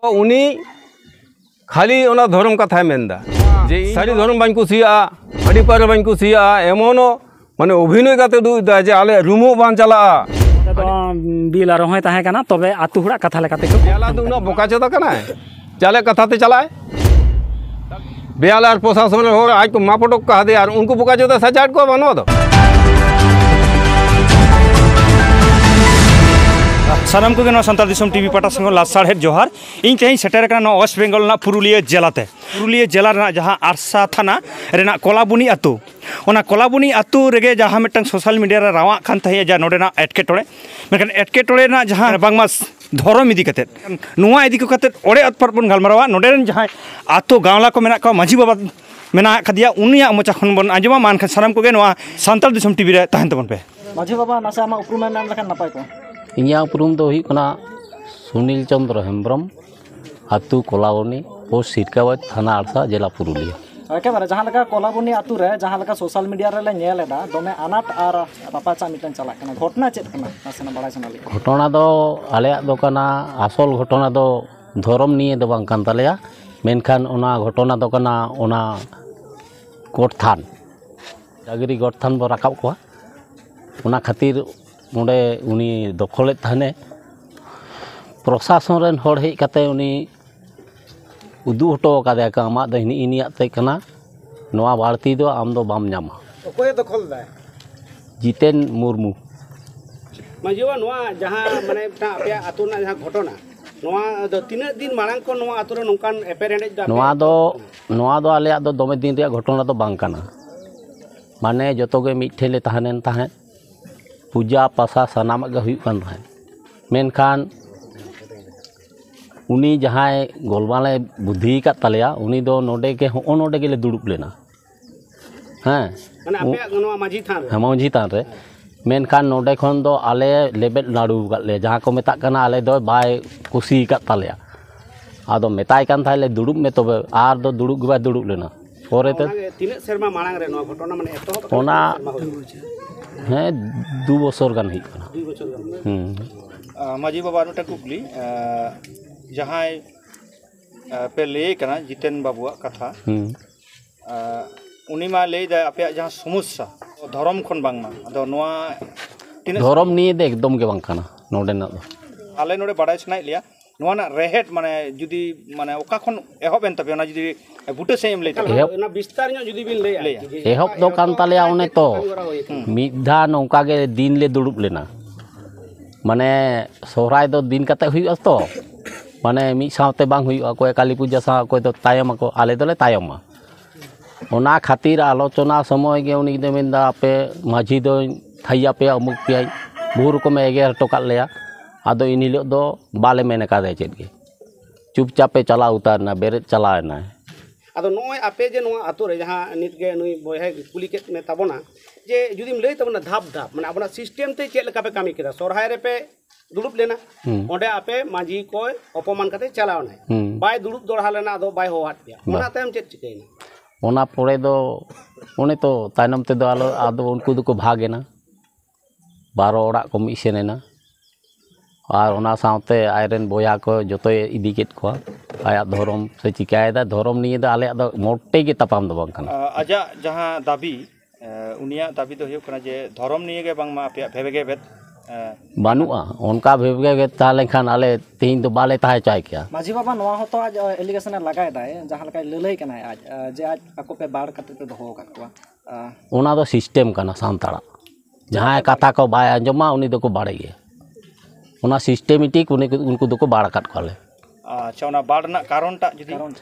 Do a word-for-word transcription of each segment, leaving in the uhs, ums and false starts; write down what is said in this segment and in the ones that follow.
ᱩᱱᱤ ᱠᱷᱟᱹᱞᱤ ᱚᱱᱟ ᱫᱷᱚᱨᱚᱢ ᱠᱟᱛᱷᱟᱭ ᱢᱮᱱᱫᱟ, ᱡᱮ ᱤᱧ ᱥᱟᱹᱨᱤ ᱫᱷᱚᱨᱚᱢ ᱵᱟᱹᱧ ᱠᱩᱥᱤᱭᱟᱜᱼᱟ, ᱦᱟᱺᱰᱤ ᱯᱟᱹᱣᱨᱟᱹ ᱵᱟᱹᱧ ᱠᱩᱥᱤᱭᱟᱜᱼᱟ, ᱮᱢᱚᱱᱚ ᱢᱟᱱᱮ ᱚᱵᱷᱤᱱᱚᱭ ᱠᱟᱛᱮ ᱩᱫᱩᱜ ᱮᱫᱟ ᱡᱮ ᱟᱞᱮ ᱨᱩᱢᱩᱜ ᱵᱟᱝ ᱪᱟᱞᱟᱜᱼᱟ᱾ ᱚᱸᱰᱮ ᱫᱚ ᱵᱤᱞ ᱟᱨ ᱦᱚᱸᱭ ᱛᱟᱦᱮᱸ ᱠᱟᱱᱟ, ᱛᱚᱵᱮ ᱟᱹᱛᱩ ᱦᱚᱲᱟᱜ ᱠᱟᱛᱷᱟ ᱞᱮᱠᱟᱛᱮ ᱠᱚ ᱵᱮᱭᱟᱞᱟ ᱫᱚ ᱩᱱᱟᱹᱜ ᱵᱚᱠᱟ ᱪᱮᱫᱟ ᱠᱟᱱᱟᱭ, ᱪᱟᱞᱮ ᱠᱟᱛᱷᱟ ᱛᱮ ᱪᱟᱞᱟᱜᱼᱟᱭ᱾ ᱵᱮᱭᱟᱞ ᱟᱨ ᱯᱨᱚᱥᱟᱥᱚᱱ ᱨᱮᱱ ᱦᱚᱲ ᱟᱡ ᱠᱚ ᱢᱟᱯ ᱚᱰᱚᱠ ᱠᱟᱫᱮᱭᱟ ᱟᱨ ᱩᱱᱠᱩ ᱵᱚᱠᱟ ᱪᱮᱫᱟ ᱥᱟᱡᱟᱣ ᱠᱚᱣᱟ ᱵᱟᱹᱱᱩᱜ ᱫᱚ᱾ ᱥᱟᱱᱟᱢ ᱠᱚᱜᱮ ᱱᱚᱣᱟ ᱥᱟᱱᱛᱟᱲ ᱫᱤᱥᱚᱢ ᱴᱤᱵᱷᱤ ᱯᱟᱦᱴᱟ ᱥᱮᱱ ᱠᱷᱚᱱ ᱞᱟᱥᱟᱲᱦᱮᱫ ᱡᱚᱦᱟᱨ᱾ ᱤᱧ ᱛᱮᱦᱮᱧ ᱥᱮᱴᱮᱨ ᱟᱠᱟᱱᱟ ᱱᱚᱣᱟ ᱳᱭᱮᱥᱴ ᱵᱮᱝᱜᱚᱞ ᱨᱮᱱᱟᱜ ᱯᱩᱨᱩᱞᱤᱭᱟᱹ ᱡᱮᱞᱟᱛᱮ᱾ ᱯᱩᱨᱩᱞᱤᱭᱟᱹ ᱡᱮᱞᱟ ᱨᱮᱱᱟᱜ ᱡᱟᱦᱟᱸ ᱟᱨᱥᱟ ᱛᱷᱟᱱᱟ ᱨᱮᱱᱟᱜ ᱠᱚᱞᱟᱵᱩᱱᱤ ᱟᱹᱛᱩ, ᱚᱱᱟ ᱠᱚᱞᱟᱵᱩᱱᱤ ᱟᱹᱛᱩ ᱨᱮᱜᱮ ᱡᱟᱦᱟᱸ ᱢᱤᱫᱴᱟᱝ ᱥᱳᱥᱟᱞ ᱢᱤᱰᱤᱭᱟ ᱨᱮ ᱨᱟᱣᱟᱜ ᱠᱟᱱ ᱛᱟᱦᱮᱸᱫ ᱡᱟ ᱱᱚᱰᱮᱱᱟᱜ ᱮᱴᱠᱮᱴᱚᱬᱮ, ᱢᱮᱱᱠᱷᱟᱱ ᱮᱴᱠᱮᱴᱚᱬᱮ ᱨᱮᱱᱟᱜ ᱡᱟᱦᱟᱸ ᱵᱟᱝᱢᱟ ᱫᱷᱚᱨᱚᱢ ᱤᱫᱤ ᱠᱟᱛᱮᱫ, ᱱᱚᱣᱟ ᱤᱫᱤ ᱠᱟᱛᱮᱫ ᱚᱲᱮ ᱚᱛᱯᱟᱛ ᱵᱚᱱ ᱜᱟᱞᱢᱟᱨᱟᱣᱟ᱾ ᱱᱚᱰᱮ ᱨᱮᱱ ᱡᱟᱦᱟᱸᱭ ᱟᱹᱛᱩ ᱜᱟᱶᱞᱟ ᱠᱚ ᱢᱮᱱᱟᱜ ᱠᱚᱣᱟ, ᱢᱟᱹᱡᱷᱤ ᱵᱟᱵᱟ ᱢᱮᱱᱟᱜ ᱟᱠᱟᱫᱮᱭᱟ, ᱩᱱᱤᱭᱟᱜ ᱢᱚᱪᱟ ᱠᱷᱚᱱ ᱵᱚᱱ ᱟᱸᱡᱚᱢᱟ᱾ ᱢᱟ ᱮᱱᱠᱷᱟᱱ ᱥᱟᱱᱟᱢ ᱠᱚᱜᱮ ᱱᱚᱣᱟ ᱥᱟᱱᱛᱟᱲ ᱫᱤᱥᱚᱢ ᱴᱤᱵᱷᱤ ᱨᱮ ᱛᱟᱦᱮᱱ ᱛᱟᱵᱚᱱ ᱯᱮ᱾ ᱢᱟᱹᱡᱷᱤ ᱵᱟᱵᱟ, ᱱᱟᱥᱮ ᱟᱢᱟᱜ ᱩᱯᱨᱩᱢ ᱮᱢ ᱮᱢ ᱞᱮᱠᱷᱟᱱ ᱱᱟᱯᱟᱭ ᱠᱚᱜᱼᱟ᱾ ᱤᱧᱟᱹᱜ ᱩᱯᱨᱩᱢ ᱫᱚ ᱦᱩᱭᱩᱜ ᱠᱟᱱᱟ ᱥᱩᱱᱤᱞ ᱪᱚᱸᱫᱽᱨᱚ ᱦᱮᱢᱵᱨᱚᱢ, ᱟᱹᱛᱩ ᱠᱚᱞᱟᱵᱚᱱᱤ, ᱯᱳᱥᱴ ᱥᱤᱨᱠᱟᱵᱟᱫᱽ, ᱛᱷᱟᱱᱟ ᱟᱲᱥᱟ, ᱡᱮᱞᱟ ᱯᱩᱨᱩᱞᱤᱭᱟᱹ᱾ ᱮᱠᱮᱵᱟᱨᱮ ᱡᱟᱦᱟᱸ ᱞᱮᱠᱟ ᱠᱚᱞᱟᱵᱚᱱᱤ ᱟᱹᱛᱩ ᱨᱮ ᱡᱟᱦᱟᱸ ᱞᱮᱠᱟ ᱥᱳᱥᱟᱞ ᱢᱤᱰᱤᱭᱟ ᱨᱮᱞᱮ ᱧᱮᱞ ᱮᱫᱟ, ᱫᱚᱢᱮ ᱟᱱᱟᱴ ᱟᱨ ᱨᱟᱯᱟᱪᱟᱜ ᱢᱤᱫᱴᱟᱝ ᱪᱟᱞᱟᱜ ᱠᱟᱱᱟ, ᱜᱷᱚᱴᱚᱱᱟ ᱪᱮᱫ ᱠᱟᱱᱟ? ᱱᱟᱥᱮᱱᱟᱜ ᱵᱟᱲᱟᱭ ᱥᱟᱱᱟ ᱞᱤᱧᱟ᱾ ᱜᱷᱚᱴᱚᱱᱟ ᱫᱚ ᱟᱞᱮᱭᱟᱜ ᱫᱚ ᱠᱟᱱᱟ, ᱟᱥᱚᱞ ᱜᱷᱚᱴᱚᱱᱟ ᱫᱚ ᱫᱷᱚᱨᱚᱢ ᱱᱤᱭᱮ ᱫᱚ ᱵᱟᱝ ᱠᱟᱱ ᱛᱟᱞᱮᱭᱟ, ᱢᱮᱱᱠᱷᱟᱱ ᱚᱱᱟ ᱜᱷᱚᱴᱚᱱᱟ ᱫᱚ ᱠᱟᱱᱟ ᱚᱱᱟ ᱜᱚᱰ ᱛᱷᱟᱱ, ᱰᱟᱹᱝᱨᱤ ᱜᱚᱰ ᱛᱷᱟᱱ ᱵᱚ ᱨᱟᱠᱟᱵ ᱠᱚᱣᱟ, ᱚᱱᱟ ᱠᱷᱟᱹᱛᱤᱨ ᱚᱸᱰᱮ ᱩᱱᱤ ᱫᱚᱠᱷᱚᱞᱮᱫ ᱛᱟᱦᱮᱱᱮ᱾ ᱯᱨᱚᱥᱟᱥᱚᱱ ᱨᱮᱱ ᱦᱚᱲ ᱦᱮᱡ ᱠᱟᱛᱮ ᱩᱱᱤ ᱩᱫᱩᱜ ᱦᱚᱴᱚ ᱟᱠᱟᱫᱮᱭᱟ ᱠᱚ, "ᱟᱢᱟᱜ ᱫᱚ ᱦᱤᱱᱤ ᱤᱱᱤᱭᱟᱜ ᱛᱮ ᱠᱟᱱᱟ, ᱱᱚᱣᱟ ᱵᱟᱹᱲᱛᱤ ᱫᱚ ᱟᱢ ᱫᱚ ᱵᱟᱢ ᱧᱟᱢᱟ᱾" ᱚᱠᱚᱭᱮ ᱫᱚᱠᱷᱚᱞ ᱫᱟᱭ? ᱡᱤᱛᱮᱱ ᱢᱩᱨᱢᱩ᱾ ᱢᱟᱹᱡᱷᱤ ᱵᱟᱵᱟ, ᱱᱚᱣᱟ ᱡᱟᱦᱟᱸ ᱢᱟᱱᱮ ᱢᱤᱫᱴᱟᱝ ᱟᱯᱮᱭᱟᱜ ᱟᱹᱛᱩ ᱨᱮᱱᱟᱜ ᱡᱟᱦᱟᱸ ᱜᱷᱚᱴᱚᱱᱟ, ᱱᱚᱣᱟ ᱫᱚ ᱛᱤᱱᱟᱹᱜ ᱫᱤᱱ ᱢᱟᱲᱟᱝ ᱠᱷᱚᱱ ᱱᱚᱣᱟ ᱟᱹᱛᱩ ᱨᱮ ᱱᱚᱝᱠᱟᱱ ᱮᱯᱮᱨᱦᱮᱸᱰᱮᱡ ᱫᱚ ᱟᱯᱮ ᱱᱚᱣᱟ ᱫᱚ, ᱱᱚᱣᱟ ᱫᱚ ᱟᱞᱮᱭᱟᱜ ᱫᱚ ᱫᱚᱢᱮ ᱫᱤᱱ ᱨᱮᱭᱟᱜ ᱜᱷᱚᱴᱚᱱᱟ ᱫᱚ ᱵᱟᱝ ᱠᱟᱱᱟ᱾ ᱢᱟᱱᱮ ᱡᱚᱛᱚ ᱜᱮ ᱢᱤᱫ ᱴᱷᱮᱱ ᱞᱮ ᱛᱟᱦᱮᱸ ᱞᱮᱱ ᱛᱟᱦᱮᱸᱫ, ᱯᱩᱡᱟ ᱯᱟᱥᱟ ᱥᱟᱱᱟᱢᱟᱜ ᱜᱮ ᱦᱩᱭᱩᱜ ᱠᱟᱱ ᱛᱟᱦᱮᱸᱫ, ᱢᱮᱱᱠᱷᱟᱱ ᱩᱱᱤ ᱡᱟᱦᱟᱸᱭ ᱜᱚᱞᱢᱟᱞᱮ ᱵᱩᱫᱽᱫᱷᱤ ᱟᱠᱟᱫ ᱛᱟᱞᱮᱭᱟ, ᱩᱱᱤ ᱫᱚ ᱱᱚᱰᱮ ᱜᱮ, ᱦᱚᱸᱜᱼᱚ ᱱᱚᱰᱮ ᱜᱮᱞᱮ ᱫᱩᱲᱩᱵ ᱞᱮᱱᱟ᱾ ᱦᱮᱸ᱾ ᱢᱟᱱᱮ ᱟᱯᱮᱭᱟᱜ ᱱᱚᱣᱟ ᱢᱟᱹᱡᱷᱤ ᱛᱷᱟᱱ ᱨᱮ? ᱦᱮᱸ, ᱢᱟᱹᱡᱷᱤ ᱛᱷᱟᱱ ᱨᱮ᱾ ᱢᱮᱱᱠᱷᱟᱱ ᱱᱚᱰᱮ ᱠᱷᱚᱱ ᱫᱚ ᱟᱞᱮ ᱞᱮᱵᱮᱫ ᱞᱟᱹᱰᱩ ᱟᱠᱟᱫ ᱞᱮᱭᱟ, ᱡᱟᱦᱟᱸ ᱠᱚ ᱢᱮᱛᱟᱜ ᱠᱟᱱᱟ, ᱟᱞᱮ ᱫᱚ ᱵᱟᱭ ᱠᱩᱥᱤ ᱟᱠᱟᱫ ᱛᱟᱞᱮᱭᱟ᱾ ᱟᱫᱚ ᱢᱮᱛᱟᱭ ᱠᱟᱱ ᱛᱟᱦᱮᱸᱫ ᱞᱮ, "ᱫᱩᱲᱩᱵ ᱢᱮ ᱛᱚᱵᱮ", ᱟᱨ ᱫᱚ ᱫᱩᱲᱩᱵ ᱜᱮ ᱵᱟᱭ ᱫᱩᱲᱩᱵ ᱞᱮᱱᱟ᱾ ᱯᱚᱨᱮᱛᱮ ᱚᱱᱟᱜᱮ ᱛᱤᱱᱟᱹᱜ ᱥᱮᱨᱢᱟ ᱢᱟᱲᱟᱝ ᱨᱮ ᱱᱚᱣᱟ ᱜᱷᱚᱴᱚᱱᱟ, ᱢᱟᱱᱮ ᱮᱛᱚᱦᱚᱵ ᱟᱠᱟᱱᱟ ᱚᱱᱟ ᱛᱤᱱᱟᱹᱜ ᱥᱮᱨᱢᱟ ᱦᱩᱭ ᱮᱱᱟ? ᱦᱮᱸ, ᱫᱩ ᱵᱚᱪᱷᱚᱨ ᱜᱟᱱ ᱦᱩᱭᱩᱜ ᱠᱟᱱᱟ᱾ ᱫᱩ ᱵᱚᱪᱷᱚᱨ ᱜᱟᱱ᱾ ᱦᱩᱸ᱾ ᱟᱸ, ᱢᱟᱹᱡᱷᱤ ᱵᱟᱵᱟ, ᱟᱨ ᱢᱤᱫᱴᱟᱝ ᱠᱩᱠᱞᱤ, ᱟᱸ, ᱡᱟᱦᱟᱸᱭ ᱯᱮ ᱞᱟᱹᱭ ᱠᱟᱱᱟ ᱡᱤᱛᱮᱱ ᱵᱟᱵᱩᱣᱟᱜ ᱠᱟᱛᱷᱟ, ᱦᱩᱸ᱾ ᱩᱱᱤ ᱢᱟ ᱞᱟᱹᱭ ᱫᱟᱭ ᱟᱯᱮᱭᱟᱜ ᱡᱟᱦᱟᱸ ᱥᱚᱢᱚᱥᱥᱟ ᱫᱷᱚᱨᱚᱢ ᱠᱷᱚᱱ ᱵᱟᱝᱢᱟ, ᱟᱫᱚ ᱱᱚᱣᱟ ᱛᱤᱱᱟᱹᱜ ᱫᱷᱚᱨᱚᱢ ᱱᱤᱭᱮ ᱫᱚ ᱮᱠᱫᱚᱢ ᱜᱮ ᱵᱟᱝ ᱠᱟᱱᱟ ᱱᱚᱰᱮᱱᱟᱜ ᱫᱚ᱾ ᱟᱞᱮ ᱱᱚᱰᱮ ᱵᱟᱲᱟᱭ ᱥᱟᱱᱟᱭᱮᱫ ᱞᱮᱭᱟ ᱱᱚᱣᱟ ᱨᱮᱱᱟᱜ ᱨᱮᱦᱮᱫ, ᱢᱟᱱᱮ ᱡᱩᱫᱤ, ᱢᱟᱱᱮ ᱚᱠᱟ ᱠᱷᱚᱱ ᱮᱦᱚᱵ ᱮᱱ ᱛᱟᱯᱮᱭᱟ, ᱚᱱᱟ ᱡᱩᱫᱤ ᱵᱩᱴᱟᱹ ᱥᱟᱺᱦᱤᱡ ᱮᱢ ᱞᱟᱹᱭ ᱛᱟᱵᱚᱱᱟ᱾ ᱮᱦᱚᱵ ᱚᱱᱟ ᱵᱤᱥᱛᱟᱨ ᱧᱚᱜ ᱡᱩᱫᱤ ᱵᱤᱱ ᱞᱟᱹᱭᱟ᱾ ᱞᱟᱹᱭᱟ᱾ ᱡᱮ ᱮᱦᱚᱵ ᱫᱚ ᱠᱟᱱ ᱛᱟᱞᱮᱭᱟ ᱚᱱᱮ ᱛᱚ, ᱠᱟᱹᱢᱤ ᱦᱚᱨᱟ ᱦᱩᱭ ᱟᱠᱟᱱᱟ᱾ ᱢᱤᱫ ᱫᱷᱟᱣ ᱱᱚᱝᱠᱟ ᱜᱮ ᱫᱤᱱ ᱞᱮ ᱫᱩᱲᱩᱵ ᱞᱮᱱᱟ, ᱢᱟᱱᱮ ᱥᱚᱦᱨᱟᱭ ᱫᱚ ᱫᱤᱱ ᱠᱟᱛᱮ ᱦᱩᱭᱩᱜᱼᱟ ᱛᱚ, ᱢᱟᱱᱮ ᱢᱤᱫ ᱥᱟᱶᱛᱮ ᱵᱟᱝ ᱦᱩᱭᱩᱜᱼᱟ, ᱚᱠᱚᱭ ᱠᱟᱹᱞᱤ ᱯᱩᱡᱟᱹ ᱥᱟᱶ, ᱚᱠᱚᱭ ᱫᱚ ᱛᱟᱭᱚᱢ ᱟᱠᱚ, ᱟᱞᱮ ᱫᱚᱞᱮ ᱛᱟᱭᱚᱢᱟ᱾ ᱚᱱᱟ ᱠᱷᱟᱹᱛᱤᱨ ᱟᱞᱳᱪᱚᱱᱟ ᱥᱚᱢᱚᱭ ᱜᱮ ᱩᱱᱤ ᱫᱚ ᱢᱮᱱᱫᱟ, ᱟᱯᱮ ᱢᱟᱹᱡᱷᱤ ᱫᱚᱧ ᱛᱷᱟᱭᱤ ᱟᱯᱮᱭᱟ, ᱩᱢᱩᱠ ᱯᱮᱭᱟᱧ, ᱵᱚᱦᱩ ᱨᱚᱠᱚᱢᱮ ᱮᱜᱮᱨ ᱦᱚᱴᱚ ᱠᱟᱫ ᱞᱮᱭᱟ᱾ ᱟᱫᱚ ᱮᱱ ᱦᱤᱞᱳᱜ ᱫᱚ ᱵᱟᱞᱮ ᱢᱮᱱ ᱟᱠᱟᱫᱟ ᱪᱮᱫ ᱜᱮ, ᱪᱩᱯᱪᱟᱯ ᱮ ᱪᱟᱞᱟᱣ ᱩᱛᱟᱹᱨ ᱮᱱᱟ, ᱵᱮᱨᱮᱫ ᱪᱟᱞᱟᱣ ᱮᱱᱟᱭ᱾ ᱟᱫᱚ ᱱᱚᱜᱼᱚᱭ ᱟᱯᱮ ᱡᱮ ᱱᱚᱣᱟ ᱟᱛᱳ ᱨᱮ ᱡᱟᱦᱟᱸ ᱱᱤᱛ ᱜᱮ ᱱᱩᱭ ᱵᱚᱭᱦᱟᱭ ᱠᱩᱞᱤ ᱠᱮᱫ ᱢᱮ ᱛᱟᱵᱚᱱᱟ, ᱡᱮ ᱡᱩᱫᱤᱢ ᱞᱟᱹᱭ ᱛᱟᱵᱚᱱᱟ ᱫᱷᱟᱯ ᱫᱷᱟᱯ, ᱢᱟᱱᱮ ᱟᱵᱚᱱᱟᱜ ᱥᱤᱥᱴᱮᱢ ᱛᱮ ᱪᱮᱫ ᱞᱮᱠᱟ ᱯᱮ ᱠᱟᱹᱢᱤ ᱠᱮᱫᱟ? ᱥᱚᱨᱦᱟᱭ ᱨᱮᱯᱮ ᱫᱩᱲᱩᱵ ᱞᱮᱱᱟ, ᱦᱩᱸ᱾ ᱚᱸᱰᱮ ᱟᱯᱮ ᱢᱟᱹᱡᱷᱤ ᱠᱚᱭ ᱚᱯᱚᱢᱟᱱ ᱠᱟᱛᱮ ᱪᱟᱞᱟᱣ ᱮᱱᱟᱭ, ᱦᱩᱸ᱾ ᱵᱟᱭ ᱫᱩᱲᱩᱵ ᱫᱚᱲᱦᱟ ᱞᱮᱱᱟ, ᱟᱫᱚ ᱵᱟᱭ ᱦᱚᱦᱚᱣᱟᱫ ᱯᱮᱭᱟ, ᱵᱟ᱾ ᱚᱱᱟ ᱛᱟᱭᱚᱢ ᱪᱮᱫ ᱪᱤᱠᱟᱹᱭᱮᱱᱟ? ᱚᱱᱟ ᱯᱚᱨᱮ ᱫᱚ ᱚᱱᱮ ᱛᱚ ᱛᱟᱭᱱᱚᱢ ᱛᱮᱫᱚ ᱟᱞᱚ, ᱟᱫᱚ ᱩᱱᱠᱩ ᱫᱚᱠᱚ ᱵᱷᱟᱜᱽ ᱮᱱᱟ, ᱵᱟᱨᱚ ᱚᱲᱟᱜ ᱠᱚ ᱢᱤᱫ ᱥᱮᱱ ᱮᱱᱟ᱾ ᱟᱨ ᱚᱱᱟ ᱥᱟᱶᱛᱮ ᱟᱡᱨᱮᱱ ᱵᱚᱭᱦᱟ ᱠᱚ ᱡᱚᱛᱚᱭ ᱤᱫᱤ ᱠᱮᱫ ᱠᱚᱣᱟ᱾ ᱟᱭᱟᱜ ᱫᱷᱚᱨᱚᱢ ᱥᱮ ᱪᱤᱠᱟᱹᱭᱮᱫᱟ, ᱫᱷᱚᱨᱚᱢ ᱱᱤᱭᱮ ᱫᱚ ᱟᱞᱮᱭᱟᱜ ᱫᱚ ᱢᱚᱴᱮ ᱜᱮ ᱛᱟᱯᱟᱢ ᱫᱚ ᱵᱟᱝ ᱠᱟᱱᱟ᱾ ᱟᱡᱟᱜ ᱡᱟᱦᱟᱸ ᱫᱟᱹᱵᱤ, ᱮ, ᱩᱱᱤᱭᱟᱜ ᱫᱟᱹᱵᱤ ᱫᱚ ᱦᱩᱭᱩᱜ ᱠᱟᱱᱟ ᱡᱮ ᱫᱷᱚᱨᱚᱢ ᱱᱤᱭᱮ ᱜᱮ ᱵᱟᱝᱢᱟ ᱟᱯᱮᱭᱟᱜ ᱵᱷᱮᱵᱮ ᱜᱮᱵᱮᱫ, ᱮ, ᱵᱟᱹᱱᱩᱜᱼᱟ᱾ ᱚᱱᱠᱟ ᱵᱷᱮᱵᱮ ᱜᱮᱵᱮᱫ ᱛᱟᱦᱮᱸ ᱞᱮᱱᱠᱷᱟᱱ ᱟᱞᱮ ᱛᱮᱦᱮᱧ ᱫᱚ ᱵᱟᱞᱮ ᱛᱟᱦᱮᱸ ᱦᱚᱪᱚᱭ ᱠᱮᱭᱟ᱾ ᱢᱟᱹᱡᱷᱤ ᱵᱟᱵᱟ ᱱᱚᱣᱟ ᱦᱚᱸᱛᱚ ᱟᱡ, ᱮ, allegation ᱮ ᱞᱟᱜᱟᱭ ᱫᱟᱭ, ᱡᱟᱦᱟᱸ ᱞᱮᱠᱟᱭ ᱞᱟᱹᱞᱟᱹᱭ ᱠᱟᱱᱟᱭ ᱟᱡ, ᱮ, ᱡᱮ ᱟᱡ ᱟᱠᱚ ᱯᱮ ᱵᱟᱲ ᱠᱟᱛᱮ ᱯᱮ ᱫᱚᱦᱚ ᱟᱠᱟᱫ ᱠᱚᱣᱟ᱾ ᱮ, ᱚᱱᱟ ᱫᱚ system ᱠᱟᱱᱟ ᱥᱟᱱᱛᱟᱲᱟᱜ᱾ ᱡᱟᱦᱟᱸᱭ ᱠᱟᱛᱷᱟ ᱠᱚ ᱵᱟᱭ ᱟᱸᱡᱚᱢᱟ ᱩᱱᱤ ᱫᱚᱠᱚ ᱵᱟᱲᱮ ᱜᱮᱭᱟ᱾ ᱚᱱᱟ systematic ᱩᱱᱤ, ᱩᱱᱠᱩ ᱫᱚᱠᱚ ᱵᱟᱲ ᱟᱠᱟᱫ ᱠᱚᱣᱟᱞᱮ᱾ ᱟᱪᱪᱷᱟ, ᱚᱱᱟ ᱵᱟᱲ ᱨᱮᱱᱟᱜ ᱠᱟᱨᱚᱱᱴᱟᱜ ᱡᱩᱫᱤ?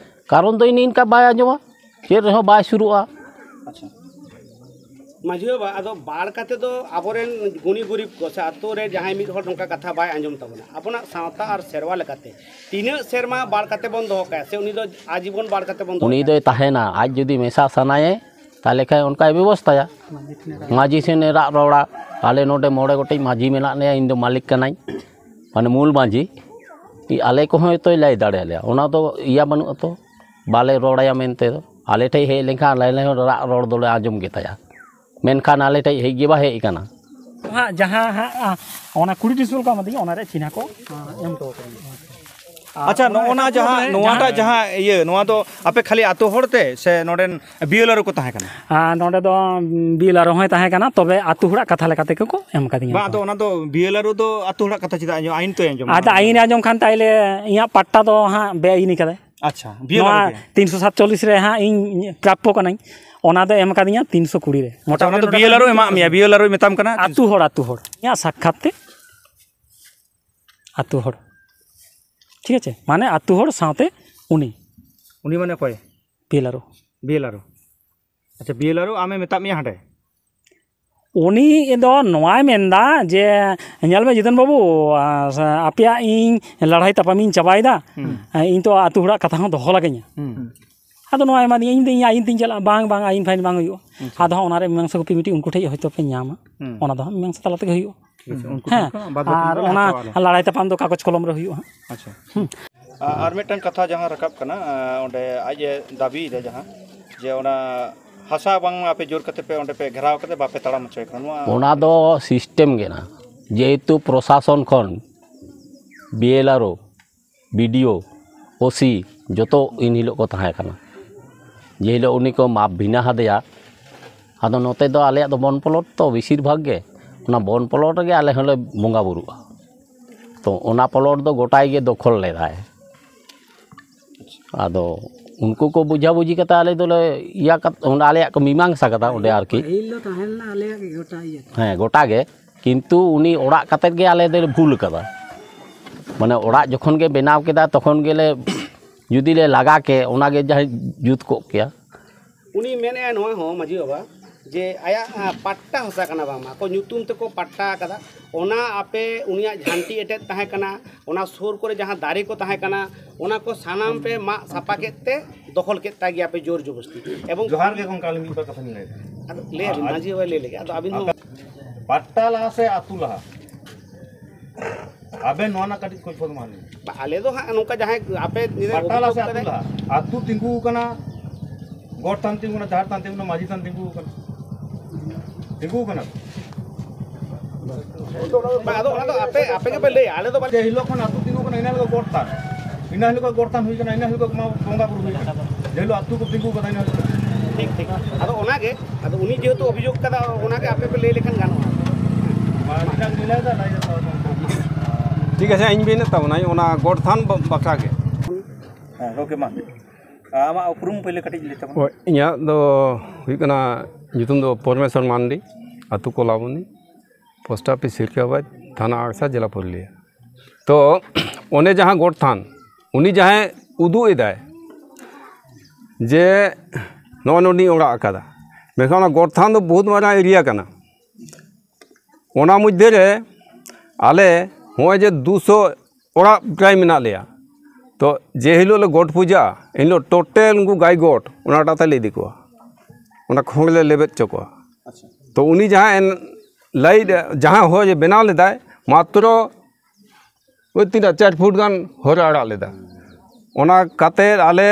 ᱠᱟᱨᱚᱱ ᱫᱚ ᱤᱱᱟᱹ ᱤᱱᱠᱟ ᱵᱟᱭ ᱟᱸᱡᱚᱢᱟ, ᱪᱮᱫ ᱨᱮᱦᱚᱸ ᱵᱟᱭ ᱥᱩᱨᱩᱜᱼᱟ᱾ ᱟᱪᱪᱷᱟ᱾ ᱢᱟᱹᱡᱷᱤ ᱵᱟᱵᱟ, ᱟᱫᱚ ᱵᱟᱲ ᱠᱟᱛᱮ ᱫᱚ ᱟᱵᱚᱨᱮᱱ ᱜᱩᱱᱤ ᱜᱩᱨᱤᱵ ᱠᱚ ᱥᱮ ᱟᱛᱳ ᱨᱮ ᱡᱟᱦᱟᱸᱭ ᱢᱤᱫ ᱦᱚᱲ ᱱᱚᱝᱠᱟ ᱠᱟᱛᱷᱟ ᱵᱟᱭ ᱟᱸᱡᱚᱢ ᱛᱟᱵᱚᱱᱟ, ᱟᱵᱚᱱᱟᱜ ᱥᱟᱶᱛᱟ ᱟᱨ ᱥᱮᱨᱣᱟ ᱞᱮᱠᱟᱛᱮ ᱛᱤᱱᱟᱹᱜ ᱥᱮᱨᱢᱟ ᱵᱟᱲ ᱠᱟᱛᱮ ᱵᱚᱱ ᱫᱚᱦᱚ ᱠᱟᱭᱟ ᱥᱮ ᱩᱱᱤ ᱫᱚ ᱟᱡᱤᱵᱚᱱ ᱵᱟᱲ ᱠᱟᱛᱮ ᱵᱚᱱ ᱫᱚᱦᱚ ᱩᱱᱤ ᱠᱟᱭᱟ? ᱫᱚᱭ ᱛᱟᱦᱮᱱᱟ, ᱟᱡ ᱡᱩᱫᱤ ᱢᱮᱥᱟ ᱥᱟᱱᱟᱭᱮ ᱛᱟᱦᱚᱞᱮ ᱠᱷᱟᱱ ᱚᱱᱠᱟᱭ ᱵᱮᱵᱚᱥᱛᱷᱟᱭᱟ᱾ ᱢᱟᱹᱡᱷᱤ ᱥᱮᱱᱮ ᱨᱟᱜ ᱨᱚᱲᱟ, ᱟᱞᱮ ᱱᱚᱰᱮ ᱢᱚᱬᱮ ᱜᱚᱴᱮᱡ ᱢᱟᱹᱡᱷᱤ ᱢᱮᱱᱟᱜ ᱞᱮᱭᱟ, ᱤᱧ ᱫᱚ ᱢᱟᱹᱞᱤᱠ ᱠᱟᱹᱱᱟᱹᱧ, ᱢᱟᱱᱮ ᱢᱩᱞ ᱢᱟᱹᱡᱷᱤ, ᱤ-, ᱟᱞᱮ ᱠᱚᱦᱚᱸ ᱦᱚᱭᱛᱳᱭ ᱞᱟᱹᱭ ᱫᱟᱲᱮᱭᱟᱞᱮᱭᱟ, ᱚᱱᱟ ᱫᱚ ᱤᱭᱟᱹ ᱵᱟᱹᱱᱩᱜ ᱟᱛᱚ, ᱵᱟᱞᱮ ᱨᱚᱲ ᱟᱭᱟ ᱢᱮᱱᱛᱮ ᱫᱚ᱾ ᱟᱞᱮ ᱴᱷᱮᱡ ᱦᱮᱡ ᱞᱮᱱᱠᱷᱟᱱ ᱟᱞᱮ ᱦᱚᱸ ᱨᱟᱜ ᱨᱚᱲ ᱫᱚᱞᱮ ᱟᱸᱡᱚᱢ ᱜᱮᱛᱟᱭᱟ, ᱢᱮᱱᱠᱷᱟᱱ ᱟᱞᱮ ᱴᱷᱮᱡ ᱦᱮᱡ ᱜᱮ ᱵᱟᱭ ᱦᱮᱡ ᱟᱠᱟᱱᱟ᱾ ᱦᱟᱸᱜ ᱡᱟᱦᱟᱸ ᱦᱟᱸᱜ, ᱟ, ᱚᱱᱟ ᱠᱩᱲᱤ ᱰᱤᱥᱮᱢᱵᱚᱨ ᱠᱚ ᱮᱢᱟᱫᱤᱧᱟ, ᱚᱱᱟ ᱨᱮᱭᱟᱜ ᱪᱤᱱᱦᱟ ᱠᱚ, ᱟ, ᱮᱢ ᱦᱚᱴᱚ ᱠᱟᱹᱫᱤᱧᱟ᱾ ᱟᱪᱪᱷᱟ, ᱚᱱᱟ ᱱᱚᱜᱼᱚ ᱱᱟ ᱮᱴᱟᱜ ᱡᱟᱦᱟᱸ, ᱯᱚᱱᱚᱛ ᱨᱮ ᱱᱚᱣᱟᱴᱟᱜ ᱡᱟᱦᱟᱸ ᱡᱟᱦᱟᱸ ᱤᱭᱟᱹ, ᱱᱚᱣᱟ ᱫᱚ ᱟᱯᱮ ᱠᱷᱟᱹᱞᱤ ᱟᱛᱳ ᱦᱚᱲ ᱛᱮ ᱥᱮ ᱱᱚᱰᱮᱱ ᱵᱤᱭᱮᱞᱟᱨᱳ ᱠᱚ ᱛᱟᱦᱮᱸ ᱠᱟᱱᱟ? ᱟᱨ ᱱᱚᱰᱮ ᱫᱚ ᱵᱤᱭᱮᱞᱟᱨᱳ ᱦᱚᱸᱭ ᱛᱟᱦᱮᱸ ᱠᱟᱱᱟ, ᱛᱚᱵᱮ ᱟᱛᱳ ᱦᱚᱲᱟᱜ ᱠᱟᱛᱷᱟ ᱞᱮᱠᱟ ᱛᱮᱜᱮ ᱠᱚ ᱮᱢ ᱠᱟᱫᱤᱧᱟ ᱵᱟᱝ, ᱠᱚ᱾ ᱟᱫᱚ ᱚᱱᱟ ᱫᱚ ᱵᱤᱭᱮᱞᱟᱨᱳ ᱫᱚ ᱟᱛᱳ ᱦᱚᱲᱟᱜ ᱠᱟᱛᱷᱟ ᱪᱮᱫᱟᱜ ᱟᱸᱡᱚᱢ? ᱟᱹᱭᱤᱱ ᱛᱚᱭ ᱟᱸᱡᱚᱢᱟ᱾ ᱟᱫᱚ ᱟᱹᱭᱤᱱ ᱟᱸᱡᱚᱢ ᱠᱷᱟᱱ ᱛᱟᱦᱞᱮ ᱤᱧᱟᱹᱜ ᱯᱟᱴᱴᱟ ᱫᱚ ᱦᱟᱸᱜ ᱵᱮᱼᱟᱹᱭᱤᱱ ᱠᱟᱫᱟᱭ᱾ ᱟᱪᱪᱷᱟ, ᱵᱤᱭᱮᱞᱟᱨᱳ ᱱᱚᱣᱟ ᱜᱮ᱾ ᱛᱤᱱᱥᱚ ᱥᱟᱛᱪᱚᱞᱞᱤᱥ ᱨᱮ ᱦᱟᱸᱜ ᱤᱧ ᱯᱨᱟᱯᱯᱚ ᱠᱟᱹᱱᱟᱹᱧ, ᱚᱱᱟ ᱫᱚ ᱮᱢ ᱠᱟᱫᱤᱧᱟ ᱛᱤᱱᱥᱚ ᱠᱩᱲᱤ ᱨᱮ᱾ ᱟᱪᱪᱷᱟ, ᱚᱱᱟ ᱫᱚ ᱢᱚᱴᱟᱢᱩᱴᱤ ᱵᱤᱭᱮᱞᱟᱨᱳ ᱮᱢᱟᱜ ᱢᱮᱭᱟ, ᱵᱤᱭᱮᱞᱟᱨᱳᱭ ᱢᱮᱛᱟᱢ ᱠᱟᱱᱟ? ᱟᱛᱳ ᱦᱚᱲ, ᱟᱛᱳ ᱦᱚᱲ, ᱤᱧᱟᱹᱜ ᱥᱟᱠᱠᱷᱟᱛ ᱛᱮ ᱟᱛᱳ ᱦᱚᱲ, ᱴᱷᱤᱠ ᱟᱪᱷᱮ, ᱢᱟᱱᱮ ᱟᱛᱳ ᱦᱚᱲ ᱥᱟᱶᱛᱮ ᱩᱱᱤ ᱩᱱᱤ ᱢᱟᱱᱮ ᱚᱠᱚᱭ? ᱵᱤᱭᱮᱞᱟᱨᱳ᱾ ᱵᱤᱭᱮᱞᱟᱨᱳ᱾ ᱟᱪᱪᱷᱟ, ᱵᱤᱭᱮᱞᱟᱨᱳ ᱟᱢᱮ ᱢᱮᱛᱟᱫ ᱢᱮᱭᱟ ᱦᱟᱸᱰᱮ? ᱩᱱᱤ ᱫᱚ ᱱᱚᱣᱟᱭ ᱢᱮᱱᱫᱟ ᱡᱮ, "ᱧᱮᱞ ᱢᱮ ᱡᱤᱛᱚᱱ ᱵᱟᱹᱵᱩ, ᱟ, ᱟᱯᱮᱭᱟᱜ ᱤᱧ ᱞᱟᱹᱲᱦᱟᱹᱭ ᱛᱟᱯᱟᱢᱤᱧ ᱪᱟᱵᱟᱭᱮᱫᱟ, ᱦᱩᱸ᱾ ᱤᱧ ᱛᱚ ᱟᱛᱳ ᱦᱚᱲᱟᱜ ᱠᱟᱛᱷᱟ ᱦᱚᱸ ᱫᱚᱦᱚ ᱞᱟᱜᱟᱹᱧᱟ᱾" ᱦᱩᱸ᱾ ᱟᱫᱚ ᱱᱚᱣᱟ ᱮᱢᱟᱫᱤᱧᱟ, ᱤᱧ ᱫᱚ ᱤᱧ ᱟᱭᱤᱱ ᱛᱤᱧ ᱪᱟᱞᱟᱜᱼᱟ, ᱵᱟᱝ, ᱵᱟᱝ, ᱟᱭᱤᱱ ᱯᱷᱟᱭᱤᱱ ᱵᱟᱝ ᱦᱩᱭᱩᱜᱼᱟ᱾ ᱟᱪᱪᱷᱟ᱾ ᱟᱫᱚ ᱦᱟᱸᱜ ᱚᱱᱟᱨᱮ ᱢᱤᱢᱟᱝᱥᱟ ᱠᱚᱯᱤ ᱢᱤᱫᱴᱤᱡ ᱩᱱᱠᱩ ᱴᱷᱮᱡ ᱦᱚᱭᱛᱳ ᱯᱮ ᱧᱟᱢᱟ, ᱦᱩᱸ᱾ ᱚᱱᱟ ᱫᱚ ᱦᱟᱸᱜ ᱢᱤᱢᱟᱝᱥᱟ ᱛᱟᱞᱟ ᱛᱮᱜᱮ ᱦᱩᱭᱩᱜᱼᱟ᱾ ᱴᱷᱤᱠ ᱟᱪᱷᱮ, ᱩᱱᱠᱩ ᱦᱮᱸ, ᱴᱷᱮᱱ ᱠᱷᱚᱱ ᱵᱟᱫ ᱵᱟᱹᱠᱤ ᱟᱨ ᱫᱚ ᱚᱱᱟ ᱦᱟᱛᱟᱣᱟ ᱟᱞᱮ᱾ ᱞᱟᱲᱟᱭ ᱛᱟᱯᱟᱢ ᱫᱚ ᱠᱟᱜᱚᱡᱽ ᱠᱚᱞᱚᱢ ᱨᱮ ᱦᱩᱭᱩᱜᱼᱟ ᱦᱟᱸᱜ᱾ ᱟᱪᱪᱷᱟ᱾ ᱦᱩᱸ᱾ ᱟ-, ᱟᱨ ᱢᱤᱫᱴᱟᱝ ᱠᱟᱛᱷᱟ ᱡᱟᱦᱟᱸ ᱨᱟᱠᱟᱵ ᱠᱟᱱᱟ, ᱟ, ᱚᱸᱰᱮ ᱟᱡ ᱮ ᱫᱟᱹᱵᱤᱭᱮᱫᱟ ᱡᱟᱦᱟᱸ, ᱡᱮ ᱚᱱᱟ ᱦᱟᱥᱟ ᱵᱟᱝ ᱟᱯᱮ ᱡᱳᱨ ᱠᱟᱛᱮ ᱯᱮ ᱚᱸᱰᱮ ᱯᱮ ᱜᱷᱮᱨᱟᱣ ᱠᱟᱛᱮ ᱵᱟᱯᱮ ᱛᱟᱲᱟᱢ ᱦᱚᱪᱚᱭᱮ ᱠᱟᱱᱟ, ᱱᱚᱣᱟ ᱚᱱᱟ ᱫᱚ ᱥᱤᱥᱴᱮᱢ ᱜᱮ ᱠᱟᱱᱟ, ᱡᱮᱦᱮᱛᱩ ᱯᱨᱚᱥᱟᱥᱚᱱ ᱠᱷᱚᱱ ᱵᱤ ᱮᱞ ᱟᱨ ᱳ, ᱵᱤ ᱰᱤ ᱳ, ᱳ ᱥᱤ ᱡᱚᱛᱚ ᱤᱱ ᱦᱤᱞᱳᱜ ᱠᱚ ᱛᱟᱦᱮᱸ ᱠᱟᱱᱟ᱾ ᱡᱮ ᱦᱤᱞᱳᱜ ᱩᱱᱤ ᱠᱚ ᱢᱟᱯ ᱵᱷᱤᱱᱟ ᱟᱫᱮᱭᱟ, ᱟᱫᱚ ᱱᱚᱛᱮ ᱫᱚ ᱟᱞᱮᱭᱟᱜ ᱫᱚ ᱵᱚᱱ ᱯᱚᱞᱚᱴ ᱛᱚ ᱵᱮᱥᱤᱨ ᱵᱷᱟᱜᱽ ᱜᱮ, ᱚᱱᱟ ᱵᱚᱱ ᱯᱚᱞᱚᱴ ᱨᱮᱜᱮ ᱟᱞᱮ ᱦᱚᱸᱞᱮ ᱵᱚᱸᱜᱟ ᱵᱩᱨᱩᱜᱼᱟ᱾ ᱛᱚ ᱚᱱᱟ ᱯᱚᱞᱚᱴ ᱫᱚ ᱜᱚᱴᱟᱭ ᱜᱮ ᱫᱚᱠᱷᱚᱞ ᱞᱮᱫᱟᱭ᱾ ᱟᱫᱚ ᱩᱱᱠᱩ ᱠᱚ ᱵᱩᱡᱷᱟᱵᱩᱡᱷᱤ ᱠᱟᱛᱮ ᱟᱞᱮ ᱫᱚᱞᱮ ᱤᱭᱟᱹ ᱠᱟᱛ-, ᱚᱸᱰᱮ ᱟᱞᱮᱭᱟᱜ ᱠᱚ ᱢᱤᱢᱟᱝᱥᱟ ᱠᱟᱫᱟ ᱚᱸᱰᱮ ᱟᱨᱠᱤ᱾ ᱯᱟᱹᱦᱤᱞ ᱫᱚ ᱛᱟᱦᱮᱸ ᱞᱮᱱᱟ ᱟᱞᱮᱭᱟᱜ ᱜᱮ ᱜᱚᱴᱟ ᱤᱭᱟᱹ᱾ ᱦᱮᱸ, ᱜᱚᱴᱟ ᱜᱮ᱾ ᱠᱤᱱᱛᱩ ᱩᱱᱤ ᱚᱲᱟᱜ ᱠᱟᱛᱮᱫ ᱜᱮ ᱟᱞᱮ ᱫᱚᱞᱮ ᱵᱷᱩᱞ ᱠᱟᱫᱟ᱾ ᱢᱟᱱᱮ ᱚᱲᱟᱜ ᱡᱚᱠᱷᱚᱱ ᱜᱮ ᱵᱮᱱᱟᱣ ᱠᱮᱫᱟ, ᱛᱚᱠᱷᱚᱱ ᱜᱮᱞᱮ, ᱡᱩᱫᱤ ᱞᱮ ᱞᱟᱜᱟ ᱠᱮ, ᱚᱱᱟᱜᱮ ᱡᱟᱦᱟᱸᱭ ᱡᱩᱛ ᱠᱚᱜ ᱠᱮᱭᱟ᱾ ᱩᱱᱤ ᱢᱮᱱᱮᱫᱼᱟ ᱱᱚᱣᱟ ᱦᱚᱸ, ᱢᱟᱹᱡᱷᱤ ᱵᱟᱵᱟ, ᱡᱮ ᱟᱭᱟᱜ, ᱟ, ᱯᱟᱴᱴᱟ ᱦᱟᱥᱟ ᱠᱟᱱᱟ, ᱵᱟᱝᱢᱟ ᱟᱠᱚ ᱧᱩᱛᱩᱢ ᱛᱮᱠᱚ ᱯᱟᱴᱴᱟ ᱟᱠᱟᱫᱟ, ᱚᱱᱟ ᱟᱯᱮ ᱩᱱᱤᱭᱟᱜ ᱡᱷᱟᱱᱴᱤ ᱮᱴᱮᱫ ᱛᱟᱦᱮᱸ ᱠᱟᱱᱟ, ᱚᱱᱟ ᱥᱩᱨ ᱠᱚᱨᱮ ᱡᱟᱦᱟᱸ ᱫᱟᱨᱮ ᱠᱚ ᱛᱟᱦᱮᱸ ᱠᱟᱱᱟ, ᱚᱱᱟ ᱠᱚ ᱥᱟᱱᱟᱢ ᱯᱮ ᱢᱟᱜ ᱥᱟᱯᱷᱟ ᱠᱮᱫ ᱛᱮ ᱫᱚᱠᱷᱚᱞ ᱠᱮᱫ ᱛᱟᱭ ᱜᱮᱭᱟ ᱯᱮ ᱡᱳᱨ ᱡᱚᱵᱚᱥᱛᱤ᱾ ᱮᱵᱚᱝ ᱡᱚᱦᱟᱨ ᱜᱮ ᱜᱚᱝᱠᱮ, ᱟᱹᱞᱤᱧ ᱢᱤᱫ ᱵᱟᱨ ᱠᱟᱛᱷᱟ ᱞᱤᱧ ᱞᱟᱹᱭ ᱮᱫᱟ᱾ ᱟᱫᱚ ᱞᱟᱹᱭ ᱟᱵᱤᱱ, ᱟᱨ ᱢᱟᱹᱡᱷᱤ ᱵᱟᱵᱟᱭ ᱞᱟᱹᱭ ᱞᱮᱜᱮ, ᱟᱫᱚ ᱟᱹᱵᱤᱱ ᱦᱚᱸ᱾ ᱟᱯᱮ ᱯᱟᱴᱴᱟ ᱞᱟᱦᱟ ᱥᱮ ᱟᱹᱛᱩ ᱞᱟᱦᱟ? ᱟᱵᱮᱱ ᱱᱚᱣᱟ ᱨᱮᱱᱟᱜ ᱠᱟᱹᱴᱤᱡ ᱠᱷᱚᱡᱽ ᱠᱷᱚᱵᱚᱨ ᱮᱢᱟ ᱞᱤᱧ᱾ ᱵᱟ, ᱟᱞᱮ ᱫᱚ ᱦᱟᱸᱜ ᱱᱚᱝᱠᱟ ᱡᱟᱦᱟᱸᱭ ᱟᱯᱮ ᱱᱤᱭᱟᱹ ᱯᱟᱴᱟ ᱞᱟᱦᱟ ᱥᱮ ᱚᱵᱷᱤᱡᱳᱜᱽ ᱟᱹᱛᱩ ᱠᱟᱫᱟ᱾ ᱞᱟᱦᱟ? ᱟᱹᱛᱩ ᱛᱤᱸᱜᱩ ᱟᱠᱟᱱᱟ, ᱜᱚᱴ ᱛᱷᱟᱱ ᱛᱤᱸᱜᱩ ᱟᱠᱟᱱᱟ, ᱡᱟᱦᱮᱨ ᱛᱷᱟᱱ ᱛᱤᱸᱜᱩ ᱟᱠᱟᱱᱟ, ᱢᱟᱹᱡᱷᱤ ᱛᱷᱟᱱ ᱛᱤᱸᱜᱩ ᱟᱠᱟᱱᱟ᱾ ᱵᱟ, ᱟᱫᱚ ᱚᱱᱟ ᱫᱚ ᱟᱯᱮ, ᱟᱯᱮ ᱜᱮᱯᱮ ᱞᱟᱹᱭᱟ, ᱟᱞᱮ ᱫᱚ ᱵᱟᱞᱮ ᱡᱮ ᱦᱤᱞᱳᱜ ᱠᱷᱚᱱ ᱟᱹᱛᱩ ᱛᱤᱸᱜᱩ ᱟᱠᱟᱱᱟ, ᱤᱱᱟᱹ ᱦᱤᱞᱳᱜ ᱜᱚᱴ ᱛᱷᱟᱱ᱾ ᱤᱱᱟᱹ ᱦᱤᱞᱳᱜ ᱜᱚᱴ ᱛᱷᱟᱱ ᱦᱩᱭ ᱠᱟᱱᱟ, ᱤᱱᱟᱹ ᱦᱤᱞᱳᱜ ᱢᱟ ᱵᱚᱸᱜᱟ ᱵᱩᱨᱩ ᱦᱩᱭ ᱠᱟᱱᱟ, ᱡᱮ ᱦᱤᱞᱳᱜ ᱟᱹᱛᱩ ᱠᱚ ᱛᱤᱸᱜᱩ ᱠᱟᱫᱟ ᱤᱱᱟᱹ ᱦᱤᱞᱳᱜ᱾ ᱴᱷᱤᱠ, ᱴᱷᱤᱠ᱾ ᱟᱫᱚ ᱚᱱᱟᱜᱮ, ᱟᱫᱚ ᱩᱱᱤ ᱡᱮᱦᱮᱛᱩ ᱚᱵᱷᱤᱡᱳᱜᱽ ᱠᱟᱫᱟ, ᱚᱱᱟᱜᱮ ᱟᱯᱮ ᱯᱮ ᱞᱟᱹᱭ ᱞᱮᱠᱷᱟᱱ ᱜᱟᱱᱚᱜᱼᱟ᱾ ᱢᱟ, ᱢᱤᱫᱴᱟᱝ ᱧᱮᱞ ᱮᱫᱟ, ᱞᱟᱹᱭ ᱫᱟᱠᱚ᱾ ᱴᱷᱤᱠ ᱟᱪᱷᱮ, ᱤᱧ ᱢᱮᱱᱮᱫ ᱛᱟᱵᱚᱱᱟᱹᱧ ᱚᱱᱟ ᱜᱚᱴ ᱛᱷᱟᱱ ᱵᱟ-, ᱵᱟᱠᱷᱨᱟ ᱜᱮ᱾ ᱦᱮᱸ, ᱜᱚᱢᱠᱮ, ᱢᱟ᱾ ᱟᱢᱟᱜ ᱩᱯᱨᱩᱢ ᱯᱳᱭᱞᱳ ᱠᱟᱹᱴᱤᱡ ᱞᱟᱹᱭ ᱛᱟᱵᱚᱱ ᱢᱮ᱾ ᱦᱳᱭ, ᱤᱧᱟᱹᱜ ᱫᱚ ᱦᱩᱭᱩᱜ ᱠᱟᱱᱟ, ᱧᱩᱛᱩᱢ ᱫᱚ ᱯᱚᱨᱢᱮᱥᱣᱚᱨ ᱢᱟᱱᱰᱤ, ᱟᱹᱛᱩ ᱠᱚᱞᱟᱵᱚᱱᱤ, ᱯᱳᱥᱴ ᱚᱯᱷᱤᱥ ᱥᱤᱨᱠᱟᱵᱟᱫᱽ, ᱛᱷᱟᱱᱟ ᱟᱲᱥᱟ, ᱡᱮᱞᱟ ᱯᱩᱨᱩᱞᱤᱭᱟᱹ᱾ ᱛᱚ ᱚᱱᱮ ᱡᱟᱦᱟᱸ ᱜᱚᱴ ᱛᱷᱟᱱ, ᱩᱱᱤ ᱡᱟᱦᱟᱸᱭ ᱩᱫᱩᱜ ᱮᱫᱟᱭ ᱡᱮ ᱱᱚᱜᱼᱚ ᱱᱚᱰᱮᱧ ᱚᱲᱟᱜ ᱟᱠᱟᱫᱟ, ᱢᱮᱱᱠᱷᱟᱱ ᱚᱱᱟ ᱜᱚᱴ ᱛᱷᱟᱱ ᱫᱚ ᱵᱚᱦᱩᱛ ᱢᱟᱨᱟᱝ ᱮᱨᱤᱭᱟ ᱠᱟᱱᱟ᱾ ᱚᱱᱟ ᱢᱚᱫᱽᱫᱷᱮ ᱨᱮ ᱟᱞᱮ ᱱᱚᱜᱼᱚᱭ ᱡᱮ ᱫᱩᱥᱚ ᱚᱲᱟᱜ ᱯᱨᱟᱭ ᱢᱮᱱᱟᱜ ᱞᱮᱭᱟ, ᱛᱚ ᱡᱮ ᱦᱤᱞᱳᱜ ᱞᱮ ᱜᱚᱴ ᱯᱩᱡᱟᱜᱼᱟ, ᱮᱱ ᱦᱤᱞᱳᱜ ᱴᱳᱴᱟᱞ ᱩᱱᱠᱩ ᱜᱟᱭ ᱜᱚᱴ ᱚᱱᱟᱴᱟᱜ ᱛᱮᱞᱮ ᱤᱫᱤ ᱠᱚᱣᱟ, ᱚᱱᱟ ᱠᱷᱚᱸᱰ ᱞᱮ ᱞᱮᱵᱮᱫ ᱦᱚᱪᱚ ᱠᱚᱣᱟ᱾ ᱟᱪᱪᱷᱟ᱾ ᱛᱚ ᱩᱱᱤ ᱡᱟᱦᱟᱸ ᱞᱟᱭᱤᱴ, ᱡᱟᱦᱟᱸ ᱦᱚᱭ ᱵᱮᱱᱟᱣ ᱞᱮᱫᱟᱭ, ᱢᱟᱛᱨᱚ ᱳᱭ ᱛᱤᱱᱟᱹᱜ ᱪᱟᱨ ᱯᱷᱩᱴ ᱜᱟᱱ ᱦᱚᱨᱮ ᱟᱲᱟᱜ ᱞᱮᱫᱟ᱾ ᱚᱱᱟ ᱠᱟᱛᱮ ᱟᱞᱮ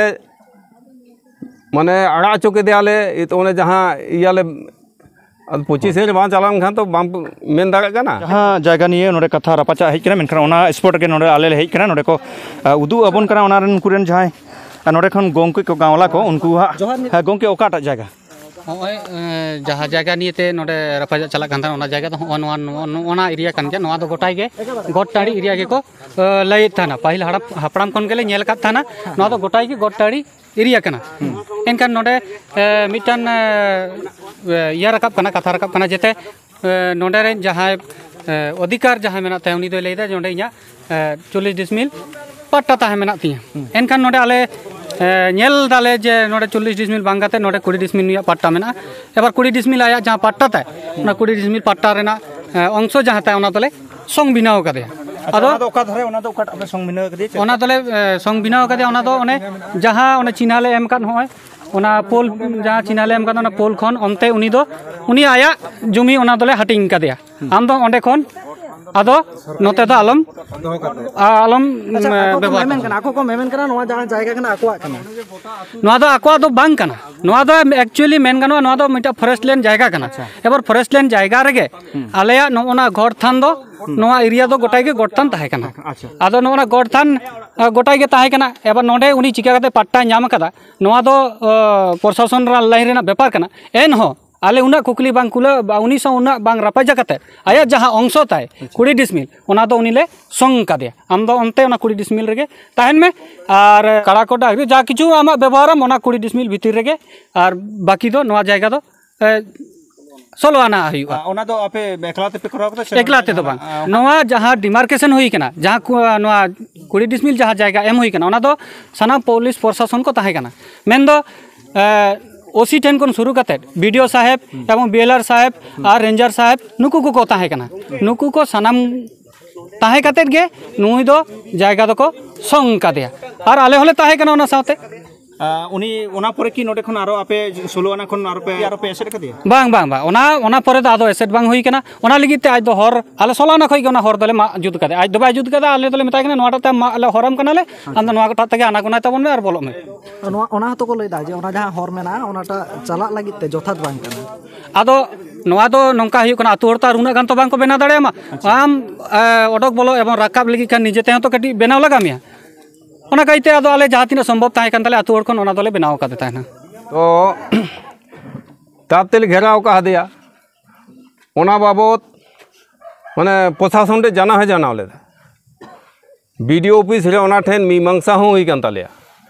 ᱢᱟᱱᱮ ᱟᱲᱟᱜ ᱦᱚᱪᱚ ᱠᱮᱫᱮᱭᱟᱞᱮ, ᱤᱛ-, ᱚᱱᱮ ᱡᱟᱦᱟᱸ ᱤᱭᱟᱹᱞᱮ, ᱟᱫᱚ ᱯᱚᱸᱪᱤᱥ ᱨᱮ ᱵᱟᱝ ᱪᱟᱞᱟᱣ ᱞᱮᱱᱠᱷᱟᱱ ᱛᱚ ᱵᱟᱢ ᱢᱮᱱ ᱫᱟᱲᱮᱭᱟᱜ ᱠᱟᱱᱟ᱾ ᱡᱟᱦᱟᱸ ᱡᱟᱭᱜᱟ ᱱᱤᱭᱮ ᱱᱚᱰᱮ ᱠᱟᱛᱷᱟ ᱨᱟᱯᱟᱪᱟᱜ ᱦᱮᱡ ᱠᱟᱱᱟ, ᱢᱮᱱᱠᱷᱟᱱ ᱚᱱᱟ ᱥᱯᱚᱴ ᱜᱮ ᱱᱚᱰᱮ ᱟᱞᱮ ᱞᱮ ᱦᱮᱡ ᱠᱟᱱᱟ᱾ ᱱᱚᱰᱮ ᱠᱚ, ᱟ, ᱩᱫᱩᱜ ᱟᱵᱚᱱ ᱠᱟᱱᱟ ᱚᱱᱟ ᱨᱮᱱ ᱩᱱᱠᱩ ᱨᱮᱱ ᱡᱟᱦᱟᱸᱭ, ᱟ, ᱱᱚᱰᱮ ᱠᱷᱚᱱ ᱜᱚᱢᱠᱮ ᱠᱚ ᱜᱟᱶᱞᱟ ᱠᱚ, ᱩᱱᱠᱩᱣᱟᱜ, ᱦᱮᱸ, ᱜᱚᱢᱠᱮ, ᱚᱠᱟᱴᱟᱜ ᱡᱟᱭᱜᱟ? ᱦᱚᱸᱜᱼᱚᱭ, ᱮ, ᱡᱟᱦᱟᱸ ᱡᱟᱭᱜᱟ ᱱᱤᱭᱮ ᱛᱮ ᱱᱚᱰᱮ ᱨᱟᱯᱟᱪᱟᱜ ᱪᱟᱞᱟᱜ ᱠᱟᱱ ᱛᱟᱦᱮᱱᱟ, ᱚᱱᱟ ᱡᱟᱭᱜᱟ ᱫᱚ ᱦᱚᱸᱜᱼᱚᱭ ᱱᱚᱣᱟ, ᱱᱚᱣᱟ, ᱱᱚᱜᱼᱚ ᱱᱟ ᱮᱨᱤᱭᱟ ᱠᱟᱱ ᱜᱮᱭᱟ᱾ ᱱᱚᱣᱟ ᱫᱚ ᱜᱚᱴᱟ ᱜᱮ ᱜᱚᱴ ᱴᱟᱺᱰᱤ ᱮᱨᱤᱭᱟ ᱜᱮᱠᱚ, ᱮ, ᱞᱟᱹᱭᱮᱫ ᱛᱟᱦᱮᱱᱟ᱾ ᱯᱟᱹᱦᱤᱞ ᱦᱟᱲᱟᱢ, ᱦᱟᱯᱲᱟᱢ ᱠᱷᱚᱱ ᱜᱮᱞᱮ ᱧᱮᱞ ᱟᱠᱟᱫ ᱛᱟᱦᱮᱱᱟ, ᱱᱚᱣᱟ ᱫᱚ ᱜᱚᱴᱟ ᱜᱮ ᱜᱚᱴ ᱴᱟᱺᱰᱤ ᱮᱨᱤᱭᱟ ᱠᱟᱱᱟ᱾ ᱮᱱᱠᱷᱟᱱ ᱱᱚᱰᱮ, ᱮ, ᱢᱤᱫᱴᱟᱝ, ᱮ, ᱤᱭᱟᱹ ᱨᱟᱠᱟᱵ ᱠᱟᱱᱟ, ᱠᱟᱛᱷᱟ ᱨᱟᱠᱟᱵ ᱠᱟᱱᱟ, ᱡᱟᱛᱮ, ᱮ, ᱱᱚᱰᱮ ᱨᱮᱱ ᱡᱟᱦᱟᱸᱭ, ᱮ, ᱚᱫᱷᱤᱠᱟᱨ ᱡᱟᱦᱟᱸᱭ ᱢᱮᱱᱟᱜ ᱛᱟᱭᱟ, ᱩᱱᱤ ᱫᱚᱭ ᱞᱟᱹᱭᱫᱟ ᱡᱮ ᱚᱸᱰᱮ ᱤᱧᱟᱹᱜ, ᱮ, ᱪᱚᱞᱞᱤᱥ ᱰᱤᱥᱢᱤᱞ ᱯᱟᱴᱴᱟ ᱛᱟᱦᱮᱸ ᱢᱮᱱᱟᱜ ᱛᱤᱧᱟᱹ᱾ ᱮᱱᱠᱷᱟᱱ ᱱᱚᱰᱮ ᱟᱞᱮ, ᱮ, ᱧᱮᱞ ᱫᱟᱞᱮ ᱡᱮ ᱱᱚᱰᱮ ᱪᱚᱞᱞᱤᱥ ᱰᱤᱥᱢᱤᱞ ᱵᱟᱝ ᱠᱟᱛᱮ ᱱᱚᱰᱮ ᱠᱩᱲᱤ ᱰᱤᱥᱢᱤᱞ ᱱᱩᱭᱟᱜ ᱯᱟᱴᱴᱟ ᱢᱮᱱᱟᱜᱼᱟ᱾ ᱮᱵᱟᱨ ᱠᱩᱲᱤ ᱰᱤᱥᱢᱤᱞ ᱟᱭᱟᱜ ᱡᱟᱦᱟᱸ ᱯᱟᱴᱴᱟ ᱛᱟᱭ, ᱚᱱᱟ ᱠᱩᱲᱤ ᱰᱤᱥᱢᱤᱞ ᱯᱟᱴᱴᱟ ᱨᱮᱱᱟᱜ, ᱮ, ᱚᱝᱥᱚ ᱡᱟᱦᱟᱸ ᱛᱟᱭ, ᱚᱱᱟ ᱫᱚᱞᱮ ᱥᱚᱝ ᱵᱷᱤᱱᱟᱹᱣ ᱠᱟᱫᱮᱭᱟ᱾ ᱟᱪᱪᱷᱟ, ᱟᱫᱚ ᱚᱱᱟ ᱫᱚ ᱚᱠᱟ ᱫᱷᱟᱨᱮ, ᱚᱱᱟ ᱫᱚ ᱚᱠᱟᱴᱟᱜ ᱯᱮ ᱥᱚᱝ ᱵᱷᱤᱱᱟᱹᱣ ᱠᱟᱫᱮᱭᱟ, ᱪᱮᱫ? ᱚᱱᱟ ᱫᱚᱞᱮ, ᱮ, ᱥᱚᱝ ᱵᱷᱤᱱᱟᱹᱣ ᱠᱟᱫᱮᱭᱟ, ᱚᱱᱟ ᱫᱚ ᱚᱱᱮ ᱡᱟᱦᱟᱸ ᱚᱱᱮ ᱪᱤᱱᱦᱟ ᱞᱮ ᱮᱢ ᱟᱠᱟᱫ, ᱱᱚᱜᱼᱚᱭ ᱚᱱᱟ ᱯᱳᱞ, ᱡᱟᱦᱟᱸ ᱪᱤᱱᱦᱟ ᱞᱮ ᱮᱢ ᱟᱠᱟᱫ, ᱚᱱᱟ ᱯᱳᱞ ᱠᱷᱚᱱ ᱚᱱᱛᱮ ᱩᱱᱤ ᱫᱚ, ᱩᱱᱤ ᱟᱭᱟᱜ ᱡᱚᱢᱤ ᱚᱱᱟ ᱫᱚᱞᱮ ᱦᱟᱹᱴᱤᱧ ᱠᱟᱫᱮᱭᱟ᱾ ᱟᱢ ᱫᱚ ᱚᱸᱰᱮ ᱠᱷᱚᱱ ᱟᱫᱚ ᱱᱚᱛᱮ ᱫᱚ ᱟᱞᱚᱢ ᱟᱞᱚᱢ ᱟᱪᱪᱷᱟ, ᱟᱠᱚ ᱠᱚ ᱵᱮᱵᱚᱦᱟᱨ ᱢᱮᱢᱮᱱ ᱠᱟᱱᱟ, ᱟᱠᱚ ᱠᱚ ᱢᱮᱢᱮᱱ ᱠᱟᱱᱟ ᱱᱚᱣᱟ ᱡᱟᱦᱟᱸ ᱡᱟᱭᱜᱟ ᱠᱟᱱᱟ ᱟᱠᱚᱣᱟᱜ ᱠᱟᱱᱟ᱾ ᱱᱚᱣᱟ ᱫᱚ ᱟᱠᱚᱣᱟᱜ ᱫᱚ ᱵᱟᱝ ᱠᱟᱱᱟ᱾ ᱱᱚᱣᱟ ᱫᱚ actually ᱢᱮᱱ ᱜᱟᱱᱚᱜᱼᱟ, ᱱᱚᱣᱟ ᱫᱚ ᱢᱤᱫᱴᱟᱝ forest land ᱡᱟᱭᱜᱟ ᱠᱟᱱᱟ᱾ ᱮᱵᱟᱨ forest land ᱡᱟᱭᱜᱟ ᱨᱮᱜᱮ ᱟᱞᱮᱭᱟᱜ ᱱᱚᱜᱼᱚ ᱱᱟ ᱜᱚᱰ ᱛᱷᱟᱱ ᱫᱚ, ᱱᱚᱣᱟ area ᱫᱚ ᱜᱚᱴᱟ ᱜᱮ ᱜᱚᱰ ᱛᱷᱟᱱ ᱛᱟᱦᱮᱸ ᱠᱟᱱᱟ᱾ ᱟᱪᱪᱷᱟ᱾ ᱟᱫᱚ ᱱᱚᱜᱼᱚ ᱱᱟ ᱜᱚᱰ ᱛᱷᱟᱱ ᱜᱚᱴᱟ ᱜᱮ ᱛᱟᱦᱮᱸ ᱠᱟᱱᱟ᱾ ᱮᱵᱟᱨ ᱱᱚᱰᱮ ᱩᱱᱤ ᱪᱤᱠᱟ ᱠᱟᱛᱮ ᱯᱟᱴᱴᱟᱭ ᱧᱟᱢ ᱟᱠᱟᱫᱟ, ᱱᱚᱣᱟ ᱫᱚ ᱯᱨᱚᱥᱟᱥᱚᱱ ᱨᱮᱱᱟᱜ line ᱨᱮᱱᱟᱜ ᱵᱮᱯᱟᱨ ᱠᱟᱱᱟ᱾ ᱮᱱᱦᱚᱸ ᱟᱞᱮ ᱩᱱᱟᱹᱜ ᱠᱩᱠᱞᱤ ᱵᱟᱝ ᱠᱩᱞᱟᱹ ᱩᱱᱤ ᱥᱟᱶ ᱩᱱᱟᱹᱜ ᱵᱟᱝ ᱨᱟᱯᱟᱪᱟ ᱠᱟᱛᱮ ᱟᱭᱟᱜ ᱡᱟᱦᱟᱸ ᱚᱝᱥᱚ ᱛᱟᱭ ᱠᱩᱲᱤ ᱰᱤᱥᱢᱤᱞ, ᱚᱱᱟ ᱫᱚ ᱩᱱᱤ ᱞᱮ ᱥᱚᱝ ᱠᱟᱫᱮᱭᱟ᱾ ᱟᱢ ᱫᱚ ᱚᱱᱛᱮ ᱚᱱᱟ ᱠᱩᱲᱤ ᱰᱤᱥᱢᱤᱞ ᱨᱮᱜᱮ ᱛᱟᱦᱮᱱ ᱢᱮ, ᱟᱨ ᱠᱟᱲᱟ ᱠᱚ ᱰᱟᱝᱨᱤ ᱡᱟ ᱠᱤᱪᱷᱩ ᱟᱢᱟᱜ ᱵᱮᱵᱚᱦᱟᱨᱟᱢ ᱚᱱᱟ ᱠᱩᱲᱤ ᱰᱤᱥᱢᱤᱞ ᱵᱷᱤᱛᱤᱨ ᱨᱮᱜᱮ, ᱟᱨ ᱵᱟᱹᱠᱤ ᱫᱚ ᱱᱚᱣᱟ ᱡᱟᱭᱜᱟ ᱫᱚ ᱥᱳᱞᱳ ᱟᱱᱟ ᱦᱩᱭᱩᱜᱼᱟ᱾ ᱚᱱᱟ ᱫᱚ ᱟᱯᱮ ᱮᱠᱞᱟ ᱛᱮᱯᱮ ᱠᱚᱨᱟᱣ ᱠᱟᱫᱟ ᱥᱮ? ᱮᱠᱞᱟ ᱛᱮᱫᱚ ᱵᱟᱝ᱾ ᱱᱚᱣᱟ ᱡᱟᱦᱟᱸ demarcation ᱦᱩᱭ ᱠᱟᱱᱟ, ᱡᱟᱦᱟᱸ ᱠᱩ- ᱱᱚᱣᱟ ᱠᱩᱲᱤ ᱰᱤᱥᱢᱤᱞ ᱡᱟᱦᱟᱸ ᱡᱟᱭᱜᱟ ᱮᱢ ᱦᱩᱭ ᱠᱟᱱᱟ, ᱚᱱᱟ ᱫᱚ ᱥᱟᱱᱟᱢ ᱯᱩᱞᱤᱥ ᱯᱨᱚᱥᱟᱥᱚᱱ ᱠᱚ ᱛᱟᱦᱮᱸ ᱠᱟᱱᱟ᱾ ᱢᱮᱱᱫᱚ ᱳᱥᱤ ᱴᱷᱮᱱ ᱠᱷᱚᱱ ᱥᱩᱨᱩ ᱠᱟᱛᱮᱫ BDO ᱥᱟᱦᱮᱵᱽ ᱮᱵᱚᱝ BLR ᱥᱟᱦᱮᱵᱽ ᱟᱨ ranger ᱥᱟᱦᱮᱵᱽ, ᱱᱩᱠᱩ ᱠᱚᱠᱚ ᱛᱟᱦᱮᱸ ᱠᱟᱱᱟ᱾ ᱱᱩᱠᱩ ᱠᱚ ᱥᱟᱱᱟᱢ ᱛᱟᱦᱮᱸ ᱠᱟᱛᱮᱫ ᱜᱮ ᱱᱩᱭ ᱫᱚ ᱡᱟᱭᱜᱟ ᱫᱚᱠᱚ ᱥᱚᱝ ᱠᱟᱫᱮᱭᱟ, ᱟᱨ ᱟᱞᱮ ᱦᱚᱸᱞᱮ ᱛᱟᱦᱮᱸ ᱠᱟᱱᱟ ᱚᱱᱟ ᱥᱟᱶᱛᱮ᱾ ᱟᱨ ᱩᱱᱤ ᱚᱱᱟ ᱯᱚᱨᱮ ᱠᱤ ᱱᱚᱰᱮ ᱠᱷᱚᱱ ᱟᱨᱚ ᱟᱯᱮ ᱥᱳᱞᱳ ᱟᱱᱟ ᱠᱷᱚᱱ ᱟᱨᱚ ᱯᱮ ᱟᱨᱚ ᱯᱮ ᱮᱥᱮᱫ ᱠᱟᱫᱮᱭᱟ? ᱵᱟᱝ, ᱵᱟᱝ, ᱵᱟᱝ, ᱚᱱᱟ ᱚᱱᱟ ᱯᱚᱨᱮ ᱫᱚ ᱟᱫᱚ ᱮᱥᱮᱫ ᱵᱟᱝ ᱦᱩᱭ ᱠᱟᱱᱟ᱾ ᱚᱱᱟ ᱞᱟᱹᱜᱤᱫ ᱛᱮ ᱟᱡ ᱫᱚ ᱦᱚᱨ, ᱟᱞᱮ ᱥᱳᱞᱳ ᱟᱱᱟ ᱠᱷᱚᱱ ᱜᱮ ᱚᱱᱟ ᱦᱚᱨ ᱫᱚᱞᱮ ᱢᱟᱜ ᱡᱩᱛ ᱠᱟᱫᱮᱭᱟ᱾ ᱟᱡ ᱫᱚ ᱵᱟᱭ ᱡᱩᱛ ᱠᱟᱫᱟ, ᱟᱞᱮ ᱫᱚᱞᱮ ᱢᱮᱛᱟᱭ ᱠᱟᱱᱟ, "ᱱᱚᱣᱟᱴᱟᱜ ᱛᱮ ᱢᱟᱜ ᱞᱮ ᱦᱚᱨᱟᱢ ᱠᱟᱱᱟᱞᱮ, ᱟᱢ ᱫᱚ ᱱᱚᱣᱟᱴᱟᱜ ᱛᱮᱜᱮ ᱟᱱᱟ ᱜᱚᱱᱟᱭ ᱛᱟᱵᱚᱱ ᱢᱮ ᱟᱨ ᱵᱚᱞᱚᱜ ᱢᱮ᱾" ᱱᱚᱣᱟ ᱚᱱᱟ ᱦᱚᱸᱛᱚ ᱠᱚ ᱞᱟᱹᱭᱫᱟ ᱡᱮ ᱚᱱᱟ ᱡᱟᱦᱟᱸ ᱦᱚᱨ ᱢᱮᱱᱟᱜᱼᱟ ᱚᱱᱟᱴᱟᱜ ᱪᱟᱞᱟᱜ ᱞᱟᱹᱜᱤᱫ ᱛᱮ ᱡᱚᱛᱷᱟᱛ ᱵᱟᱝ ᱠᱟᱱᱟ᱾ ᱟᱫᱚ ᱱᱚᱣᱟ ᱫᱚ ᱱᱚᱝᱠᱟ ᱦᱩᱭᱩᱜ ᱠᱟᱱᱟ, ᱟᱹᱛᱩ ᱦᱚᱲ ᱛᱚ ᱟᱨ ᱩᱱᱟᱹᱜ ᱜᱟᱱ ᱛᱚ ᱵᱟᱝ ᱠᱚ ᱵᱮᱱᱟᱣ ᱫᱟᱲᱮᱭᱟᱢᱟ᱾ ᱟᱢ ᱮ, ᱚᱰᱚᱠ ᱵᱚᱞᱚ ᱮᱵᱚᱝ ᱨᱟᱠᱟᱵ ᱞᱟᱹᱜᱤᱫ ᱠᱷᱟᱱ ᱱᱤᱡᱮ ᱛᱮᱦᱚᱸ ᱛᱚ ᱠᱟᱹᱴᱤᱡ ᱵᱮᱱᱟᱣ ᱞᱟᱜᱟᱣ ᱢᱮᱭᱟ᱾ ᱚᱱᱟ ᱠᱟᱭᱛᱮ ᱟᱫᱚ ᱟᱞᱮ ᱡᱟᱦᱟᱸ ᱛᱤᱱᱟᱹᱜ ᱥᱚᱢᱵᱷᱚᱵ ᱛᱟᱦᱮᱸ ᱠᱟᱱ ᱛᱟᱞᱮᱭᱟ ᱟᱹᱛᱩ ᱦᱚᱲ ᱠᱷᱚᱱ ᱚᱱᱟ ᱫᱚᱞᱮ ᱵᱮᱱᱟᱣ ᱟᱠᱟᱫ ᱛᱟᱦᱮᱱᱟ᱾ ᱛᱚ ᱛᱟᱯ ᱛᱮᱞᱮ ᱜᱷᱮᱨᱟᱣ ᱟᱠᱟᱫᱮᱭᱟ, ᱚᱱᱟ ᱵᱟᱵᱚᱛ ᱢᱟᱱᱮ ᱯᱨᱚᱥᱟᱥᱚᱱ ᱨᱮ ᱡᱟᱱᱟᱣ ᱦᱚᱸ ᱡᱟᱱᱟᱣ ᱞᱮᱫᱟ᱾ BDO ᱚᱯᱷᱤᱥ ᱨᱮ ᱚᱱᱟ ᱴᱷᱮᱱ ᱢᱤᱢᱟᱝᱥᱟ ᱦᱚᱸ ᱦᱩᱭ ᱠᱟᱱ ᱛᱟᱞᱮᱭᱟ᱾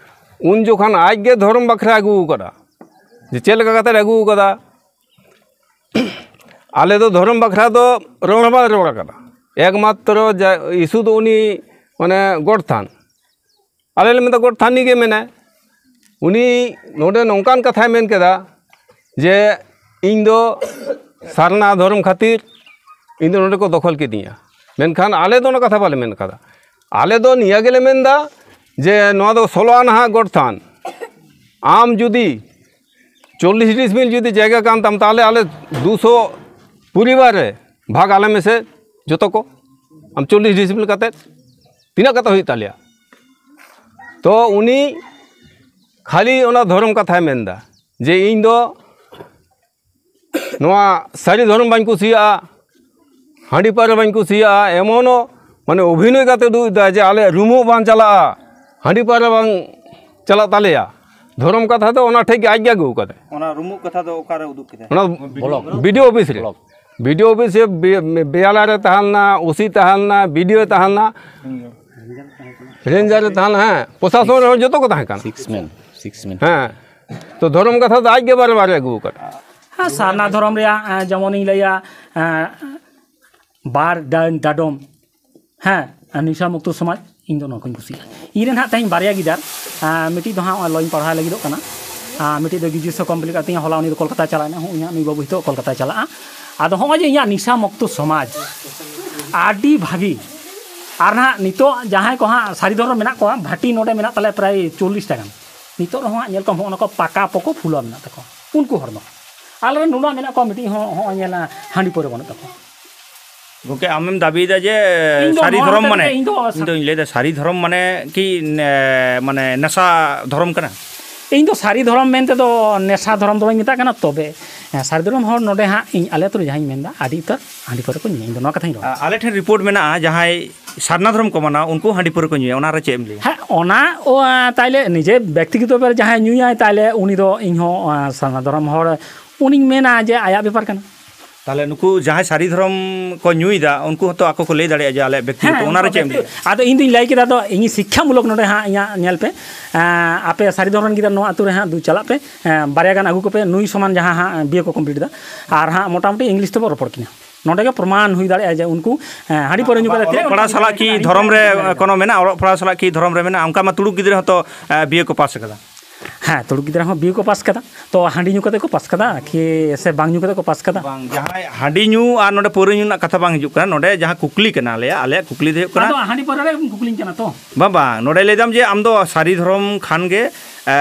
ᱩᱱ ᱡᱚᱠᱷᱚᱱ ᱟᱡ ᱜᱮ ᱫᱷᱚᱨᱚᱢ ᱵᱟᱠᱷᱨᱟ ᱟᱹᱜᱩ ᱟᱠᱟᱫᱟ, ᱡᱮ ᱪᱮᱫ ᱞᱮᱠᱟ ᱠᱟᱛᱮ ᱟᱹᱜᱩ ᱟᱠᱟᱫᱟ᱾ ᱟᱞᱮ ᱫᱚ ᱫᱷᱚᱨᱚᱢ ᱵᱟᱠᱷᱨᱟ ᱫᱚ ᱨᱚᱲ ᱦᱚᱸ ᱵᱟᱞᱮ ᱨᱚᱲ ᱟᱠᱟᱫᱟ᱾ ᱮᱠᱢᱟᱛᱨᱚ ᱡᱟ ᱤᱥᱩ ᱫᱚ ᱩᱱᱤ ᱢᱟᱱᱮ ᱜᱚᱰ ᱛᱷᱟᱱ, ᱟᱞᱮ ᱞᱮ ᱢᱮᱱᱫᱟ ᱜᱚᱰ ᱛᱷᱟᱱᱤ ᱜᱮ ᱢᱮᱱᱟᱭ᱾ ᱩᱱᱤ ᱱᱚᱰᱮ ᱱᱚᱝᱠᱟᱱ ᱠᱟᱛᱷᱟᱭ ᱢᱮᱱ ᱠᱮᱫᱟ ᱡᱮ ᱤᱧ ᱫᱚ ᱥᱟᱨᱱᱟ ᱫᱷᱚᱨᱚᱢ ᱠᱷᱟᱹᱛᱤᱨ ᱤᱧ ᱫᱚ ᱱᱚᱰᱮ ᱠᱚ ᱫᱚᱠᱷᱚᱞ ᱠᱤᱫᱤᱧᱟ᱾ ᱢᱮᱱᱠᱷᱟᱱ ᱟᱞᱮ ᱫᱚ ᱚᱱᱟ ᱠᱟᱛᱷᱟ ᱵᱟᱞᱮ ᱢᱮᱱ ᱠᱟᱫᱟ᱾ ᱟᱞᱮ ᱫᱚ ᱱᱤᱭᱟᱹ ᱜᱮᱞᱮ ᱢᱮᱱᱫᱟ ᱡᱮ ᱱᱚᱣᱟ ᱫᱚ ᱥᱳᱞᱳ ᱟᱱᱟᱦᱟᱜ ᱜᱚᱰ ᱛᱷᱟᱱ, ᱟᱢ ᱡᱩᱫᱤ ᱪᱚᱞᱞᱤᱥ ᱰᱤᱥᱢᱤᱞ ᱡᱩᱫᱤ ᱡᱟᱭᱜᱟ ᱠᱟᱱ ᱛᱟᱢ, ᱛᱟᱦᱚᱞᱮ ᱟᱞᱮ ᱫᱩᱥᱚ ᱯᱚᱨᱤᱵᱟᱨ ᱨᱮ ᱵᱷᱟᱜᱽ ᱟᱞᱮ ᱢᱮᱥᱮ ᱡᱚᱛᱚ ᱠᱚ᱾ ᱟᱢ ᱪᱚᱞᱞᱤᱥ ᱰᱤᱥᱤᱯᱞᱤᱱ ᱠᱟᱛᱮᱫ ᱛᱤᱱᱟᱹᱜ ᱠᱟᱛᱮ ᱦᱩᱭᱩᱜ ᱛᱟᱞᱮᱭᱟ? ᱛᱚ ᱩᱱᱤ ᱠᱷᱟᱹᱞᱤ ᱚᱱᱟ ᱫᱷᱚᱨᱚᱢ ᱠᱟᱛᱷᱟᱭ ᱢᱮᱱᱫᱟ ᱡᱮ ᱤᱧ ᱫᱚ ᱱᱚᱣᱟ ᱥᱟᱹᱨᱤ ᱫᱷᱚᱨᱚᱢ ᱵᱟᱹᱧ ᱠᱩᱥᱤᱭᱟᱜᱼᱟ, ᱦᱟᱺᱰᱤ ᱯᱟᱹᱣᱨᱟᱹ ᱵᱟᱹᱧ ᱠᱩᱥᱤᱭᱟᱜᱼᱟ, ᱮᱢᱚᱱᱚ ᱢᱟᱱᱮ ᱚᱵᱷᱤᱱᱚᱭ ᱠᱟᱛᱮ ᱩᱫᱩᱜ ᱮᱫᱟ ᱡᱮ ᱟᱞᱮ ᱨᱩᱢᱩᱜ ᱵᱟᱝ ᱪᱟᱞᱟᱜᱼᱟ, ᱦᱟᱺᱰᱤ ᱯᱟᱹᱣᱨᱟᱹ ᱵᱟᱝ ᱪᱟᱞᱟᱜ ᱛᱟᱞᱮᱭᱟ᱾ ᱫᱷᱚᱨᱚᱢ ᱠᱟᱛᱷᱟ ᱫᱚ ᱚᱱᱟ ᱴᱷᱮᱡ ᱜᱮ ᱟᱡ ᱜᱮ ᱟᱹᱜᱩ ᱠᱟᱫᱟᱭ᱾ ᱚᱱᱟ ᱨᱩᱢᱩᱜ ᱠᱟᱛᱷᱟ ᱫᱚ ᱚᱠᱟᱨᱮ ᱩᱫᱩᱜ ᱠᱮᱫᱟᱭ? ᱚᱱᱟ ᱵᱤᱰᱤᱳ ᱚᱯᱷᱤᱥ ᱨᱮ᱾ ᱵᱤᱰᱤᱳ ᱚᱯᱷᱤᱥ ᱨᱮ ᱵᱮ-, ᱵᱮᱭᱟᱞᱟ ᱨᱮ ᱛᱟᱦᱮᱸ ᱞᱮᱱᱟ, ᱳᱥᱤ ᱛᱟᱦᱮᱸ ᱞᱮᱱᱟ, ᱵᱤᱰᱤᱳ ᱛᱟᱦᱮᱸ ᱞᱮᱱᱟ, ᱨᱮᱧᱡᱟᱨ ᱨᱮ ᱛᱟᱦᱮᱸ ᱞᱮᱱᱟ, ᱦᱮᱸ, ᱯᱨᱚᱥᱟᱥᱚᱱ ᱨᱮᱦᱚᱸ ᱡᱚᱛᱚ ᱠᱚ ᱛᱟᱦᱮᱸ ᱠᱟᱱᱟ᱾ ᱥᱤᱠᱥ ᱢᱮᱱ, ᱥᱤᱠᱥ ᱢᱮᱱ᱾ ᱦᱮᱸ, ᱛᱚ ᱫᱷᱚᱨᱚᱢ ᱠᱟᱛᱷᱟ ᱫᱚ ᱟᱡ ᱜᱮ ᱵᱟᱨᱮ ᱵᱟᱨᱮ ᱟᱹᱜᱩ ᱟᱠᱟᱫᱟ᱾ ᱦᱮᱸ, ᱥᱟᱨᱱᱟ ᱫᱷᱚᱨᱚᱢ ᱨᱮᱭᱟᱜ, ᱮᱸ, ᱡᱮᱢᱚᱱᱤᱧ ᱞᱟᱹᱭᱟ, ᱮᱸ, ᱵᱟᱨ ᱰᱟᱹᱱ ᱰᱟᱰᱚᱢ, ᱦᱮᱸ, ᱟᱨ ᱱᱤᱥᱟ ᱢᱩᱠᱛᱚ ᱥᱚᱢᱟᱡᱽ, ᱤᱧ ᱫᱚ ᱱᱚᱣᱟ ᱠᱚᱧ ᱠᱩᱥᱤᱭᱟᱜᱼᱟ᱾ ᱤᱧ ᱨᱮᱱ ᱦᱟᱸᱜ ᱛᱮᱦᱮᱧ ᱵᱟᱨᱭᱟ ᱜᱤᱫᱟᱹᱨ, ᱟᱸ, ᱢᱤᱫᱴᱤᱡ ᱫᱚ ᱦᱟᱸᱜ ᱱᱚᱜᱼᱚᱭ ᱞᱚᱧ ᱯᱟᱲᱦᱟᱣ ᱞᱟᱹᱜᱤᱫᱚᱜ ᱠᱟᱱᱟ, ᱟᱨ ᱢᱤᱫᱴᱤᱡ ᱫᱚ ᱜᱨᱮᱡᱩᱭᱮᱥᱚᱱ ᱠᱚᱢᱯᱞᱤᱴ ᱠᱟᱛᱮ ᱦᱚᱞᱟ ᱩᱱᱤ ᱫᱚ ᱠᱳᱞᱠᱟᱛᱟᱭ ᱪᱟᱞᱟᱣ ᱮᱱᱟ, ᱦᱚᱸ, ᱩᱱᱤ ᱦᱟᱸᱜ ᱱᱩᱭ ᱵᱟᱹᱵᱩ ᱱᱤᱛᱚᱜ ᱠᱳᱞᱠᱟᱛᱟᱭ ᱪᱟᱞᱟᱜᱼᱟ᱾ ᱟᱫᱚ ᱦᱚᱸᱜᱼᱚᱭ ᱡᱮ ᱤᱧᱟᱹᱜ ᱱᱤᱥᱟ ᱢᱩᱠᱛᱚ ᱥᱚᱢᱟᱡᱽ ᱟᱹᱰᱤ ᱵᱷᱟᱹᱜᱤ, ᱟᱨ ᱱᱟᱦᱟᱜ ᱱᱤᱛᱚᱜ ᱡᱟᱦᱟᱸᱭ ᱠᱚ ᱦᱟᱸᱜ ᱥᱟᱹᱨᱤ ᱫᱷᱚᱨᱚᱢ ᱢᱮᱱᱟᱜ ᱠᱚᱣᱟ, ᱵᱷᱟᱹᱴᱤ ᱱᱚᱰᱮ ᱢᱮᱱᱟᱜ ᱛᱟᱞᱮᱭᱟ ᱯᱨᱟᱭ ᱪᱚᱞᱞᱤᱥ ᱴᱟ ᱜᱟᱱ, ᱱᱤᱛᱚᱜ ᱨᱮᱦᱚᱸ ᱦᱟᱸᱜ ᱧᱮᱞ ᱠᱚᱢ ᱦᱚᱸᱜᱼᱚ ᱱᱟ ᱠᱚ ᱯᱟᱠᱟ ᱯᱚᱠᱚ ᱯᱷᱩᱞᱟ ᱢᱮᱱᱟᱜ ᱛᱟᱠᱚᱣᱟ ᱩᱱᱠᱩ ᱦᱚᱲ ᱫᱚ᱾ ᱟᱞᱮ ᱨᱮᱱ ᱱᱚᱰᱮ ᱢᱮᱱᱟᱜ ᱠᱚᱣᱟ ᱢᱤᱫᱴᱤᱡ ᱦᱚᱸ ᱦᱚᱸᱜᱼᱚᱭ ᱧᱮᱞᱟ ᱦᱟᱺᱰᱤ ᱯᱟᱹᱣᱨᱟᱹ ᱵᱟᱹᱱᱩᱜ ᱛᱟᱠᱚᱣᱟ᱾ ᱜᱚᱢᱠᱮ, ᱟᱢᱮᱢ ᱫᱟᱹᱵᱤᱭᱮᱫᱟ ᱡᱮ ᱤᱧ ᱫᱚ ᱥᱟᱹᱨᱤ ᱱᱚᱣᱟ ᱫᱷᱚᱨᱚᱢ ᱠᱟᱛᱷᱟ ᱢᱟᱱᱮ, ᱜᱮ ᱤᱧ ᱫᱚ ᱤᱧ ᱫᱚᱧ ᱞᱟᱹᱭᱫᱟ ᱥᱟᱹᱨᱤ ᱫᱷᱚᱨᱚᱢ ᱢᱟᱱᱮ ᱠᱤ ᱱᱮ-, ᱢᱟᱱᱮ ᱱᱮᱥᱟ ᱫᱷᱚᱨᱚᱢ ᱠᱟᱱᱟ? ᱤᱧ ᱫᱚ ᱥᱟᱹᱨᱤ ᱫᱷᱚᱨᱚᱢ ᱢᱮᱱᱛᱮ ᱫᱚ ᱱᱮᱥᱟ ᱫᱷᱚᱨᱚᱢ ᱫᱚ ᱵᱟᱹᱧ ᱢᱮᱛᱟᱜ ᱠᱟᱱᱟ, ᱛᱚᱵᱮ, ᱦᱮᱸ, ᱥᱟᱹᱨᱤ ᱫᱷᱚᱨᱚᱢ ᱦᱚᱲ ᱱᱚᱰᱮ ᱦᱟᱸᱜ ᱤᱧ ᱟᱞᱮ ᱟᱹᱛᱩ ᱨᱮ ᱡᱟᱦᱟᱸᱧ ᱢᱮᱱᱫᱟ, ᱟᱹᱰᱤ ᱩᱛᱟᱹᱨ ᱦᱟᱺᱰᱤ ᱯᱟᱹᱣᱨᱟᱹ ᱠᱚ ᱧᱩᱭᱟ, ᱤᱧ ᱫᱚ ᱱᱚᱣᱟ ᱠᱟᱛᱷᱟᱧ ᱨᱚᱲᱟ᱾ ᱟ-, ᱟᱞᱮ ᱴᱷᱮᱱ ᱨᱤᱯᱳᱨᱴ ᱢᱮᱱᱟᱜᱼᱟ, ᱡᱟᱦᱟᱸᱭ ᱥᱟᱨᱱᱟ ᱫᱷᱚᱨᱚᱢ ᱠᱚ ᱢᱟᱱᱟᱣᱟ, ᱩᱱᱠᱩ ᱦᱟᱺᱰᱤ ᱯᱟᱹᱣᱨᱟᱹ ᱠᱚ ᱧᱩᱭᱟ, ᱚᱱᱟ ᱨᱮ ᱪᱮᱫ ᱮᱢ ᱞᱟᱹᱭᱟ? ᱦᱮᱸ, ᱚᱱᱟ, ᱚ, ᱟ, ᱛᱟᱦᱞᱮ ᱱᱤᱡᱮ ᱵᱮᱠᱛᱤᱜᱚᱛᱚ ᱵᱮᱯᱟᱨ ᱡᱟᱦᱟᱸᱭ ᱧᱩᱭᱟᱭ, ᱛᱟᱦᱞᱮ ᱩᱱᱤ ᱫᱚ ᱤᱧ ᱦᱚᱸ, ᱟ, ᱥᱟᱨᱱᱟ ᱫᱷᱚᱨᱚᱢ ᱦᱚᱲ ᱩᱱᱤᱧ ᱢᱮᱱᱟ ᱡᱮ ᱟᱭᱟᱜ ᱵᱮᱯᱟᱨ ᱠᱟᱱᱟ᱾ ᱛᱟᱦᱞᱮ ᱱᱩᱠᱩ ᱡᱟᱦᱟᱸᱭ ᱥᱟᱹᱨᱤ ᱫᱷᱚᱨᱚᱢ ᱠᱚ ᱧᱩᱭᱮᱫᱟ, ᱩᱱᱠᱩ ᱦᱚᱸᱛᱚ ᱟᱠᱚ ᱠᱚ ᱞᱟᱹᱭ ᱫᱟᱲᱮᱭᱟᱜᱼᱟ ᱡᱮ ᱟᱞᱮᱭᱟᱜ ᱵᱮᱠᱛᱤᱜᱚᱛᱚ, ᱦᱮᱸ, ᱚᱱᱟ ᱨᱮ ᱩᱱᱠᱩ ᱪᱮᱫ ᱮᱢ ᱵᱮᱠᱛᱤ-, ᱞᱟᱹᱭᱟ? ᱟᱫᱚ ᱤᱧ ᱫᱩᱧ ᱞᱟᱹᱭ ᱠᱮᱫᱟ, ᱟᱫᱚ ᱤᱧ ᱥᱤᱠᱠᱷᱟᱢᱩᱞᱚᱠ ᱱᱚᱰᱮ ᱦᱟᱸᱜ ᱤᱧᱟᱹᱜ ᱧᱮᱞ ᱯᱮ, ᱮᱸ, ᱟᱯᱮ ᱥᱟᱹᱨᱤ ᱫᱷᱚᱨᱚᱢ ᱨᱮᱱ ᱜᱤᱫᱽᱨᱟᱹ ᱱᱚᱣᱟ ᱟᱹᱛᱩ ᱨᱮ ᱦᱟᱸᱜ ᱫᱩ ᱪᱟᱞᱟᱜ ᱯᱮ, ᱮᱸ, ᱵᱟᱨᱭᱟ ᱜᱟᱱ ᱟᱹᱜᱩ ᱠᱚᱯᱮ, ᱱᱩᱭ ᱥᱚᱢᱟᱱ ᱡᱟᱦᱟᱸ ᱦᱟᱸᱜ ᱵᱤᱭᱮ ᱠᱚ ᱠᱚᱢᱯᱞᱤᱴ ᱮᱫᱟ, ᱟᱨ ᱦᱟᱸᱜ ᱢᱚᱴᱟᱢᱩᱴᱤ ᱤᱝᱞᱤᱥ ᱛᱮᱵᱚ ᱨᱚᱯᱚᱲ ᱠᱤᱱᱟ᱾ ᱱᱚᱰᱮ ᱜᱮ ᱯᱨᱚᱢᱟᱱ ᱦᱩᱭ ᱫᱟᱲᱮᱭᱟᱜᱼᱟ ᱡᱮ ᱩᱱᱠᱩ, ᱮᱸ, ᱦᱟᱺᱰᱤ ᱯᱟᱹᱣᱨᱟᱹ ᱧᱩ ᱠᱟᱛᱮ ᱟᱵᱚᱣᱟᱜ ᱛᱤᱱᱟᱹᱜ ᱚᱞᱚᱜ ᱯᱟᱲᱦᱟᱣ ᱥᱟᱞᱟᱜ ᱠᱤ ᱫᱷᱚᱨᱚᱢ ᱨᱮ ᱠᱚᱱᱚ ᱢᱮᱱᱟᱜᱼᱟ? ᱚᱞᱚᱜ ᱯᱟᱲᱦᱟᱣ ᱥᱟᱞᱟᱜ ᱠᱤ ᱫᱷᱚᱨᱚᱢ ᱨᱮ ᱢᱮᱱᱟᱜᱼᱟ? ᱚᱱᱠᱟ ᱢᱟ ᱛᱩᱲᱩᱠ ᱜᱤᱫᱽᱨᱟᱹ ᱦᱚᱸᱛᱚ, ᱮᱸ, ᱵᱤᱭᱮ ᱠᱚ ᱯᱟᱥ ᱟᱠᱟᱫᱟ᱾ ᱦᱮᱸ, ᱛᱩᱲᱩᱠ ᱜᱤᱫᱽᱨᱟᱹ ᱦᱚᱸ ᱵᱤᱭᱮ ᱠᱚ ᱯᱟᱥ ᱠᱟᱫᱟ᱾ ᱛᱚ, ᱦᱟᱺᱰᱤ ᱧᱩ ᱠᱟᱛᱮ ᱠᱚ ᱯᱟᱥ ᱠᱟᱫᱟ ᱠᱤ ᱥᱮ ᱵᱟᱝ ᱧᱩ ᱠᱟᱛᱮ ᱠᱚ ᱯᱟᱥ ᱠᱟᱫᱟ? ᱵᱟᱝ, ᱡᱟᱦᱟᱸᱭ ᱦᱟᱺᱰᱤ ᱧᱩ ᱟᱨ ᱱᱚᱰᱮ ᱯᱟᱹᱣᱨᱟᱹ ᱧᱩ ᱨᱮᱱᱟᱜ ᱠᱟᱛᱷᱟ ᱵᱟᱝ ᱦᱤᱡᱩᱜ ᱠᱟᱱᱟ᱾ ᱱᱚᱰᱮ ᱡᱟᱦᱟᱸ ᱠᱩᱠᱞᱤ ᱠᱟᱱᱟ, ᱟᱞᱮᱭᱟᱜ, ᱟᱞᱮᱭᱟᱜ ᱠᱩᱠᱞᱤ ᱫᱚ ᱦᱩᱭᱩᱜ ᱠᱟᱱᱟ, ᱟᱫᱚ ᱦᱟᱺᱰᱤ ᱯᱟᱹᱣᱨᱟᱹ ᱨᱮ ᱠᱩᱠᱞᱤᱧ ᱠᱟᱱᱟ ᱛᱚ᱾ ᱵᱟᱝ, ᱵᱟᱝ, ᱱᱚᱰᱮ ᱞᱟᱹᱭ ᱫᱟᱢ ᱡᱮ ᱟᱢ ᱫᱚ ᱥᱟᱹᱨᱤ ᱫᱷᱚᱨᱚᱢ ᱠᱷᱟᱱ ᱜᱮ, ᱮ,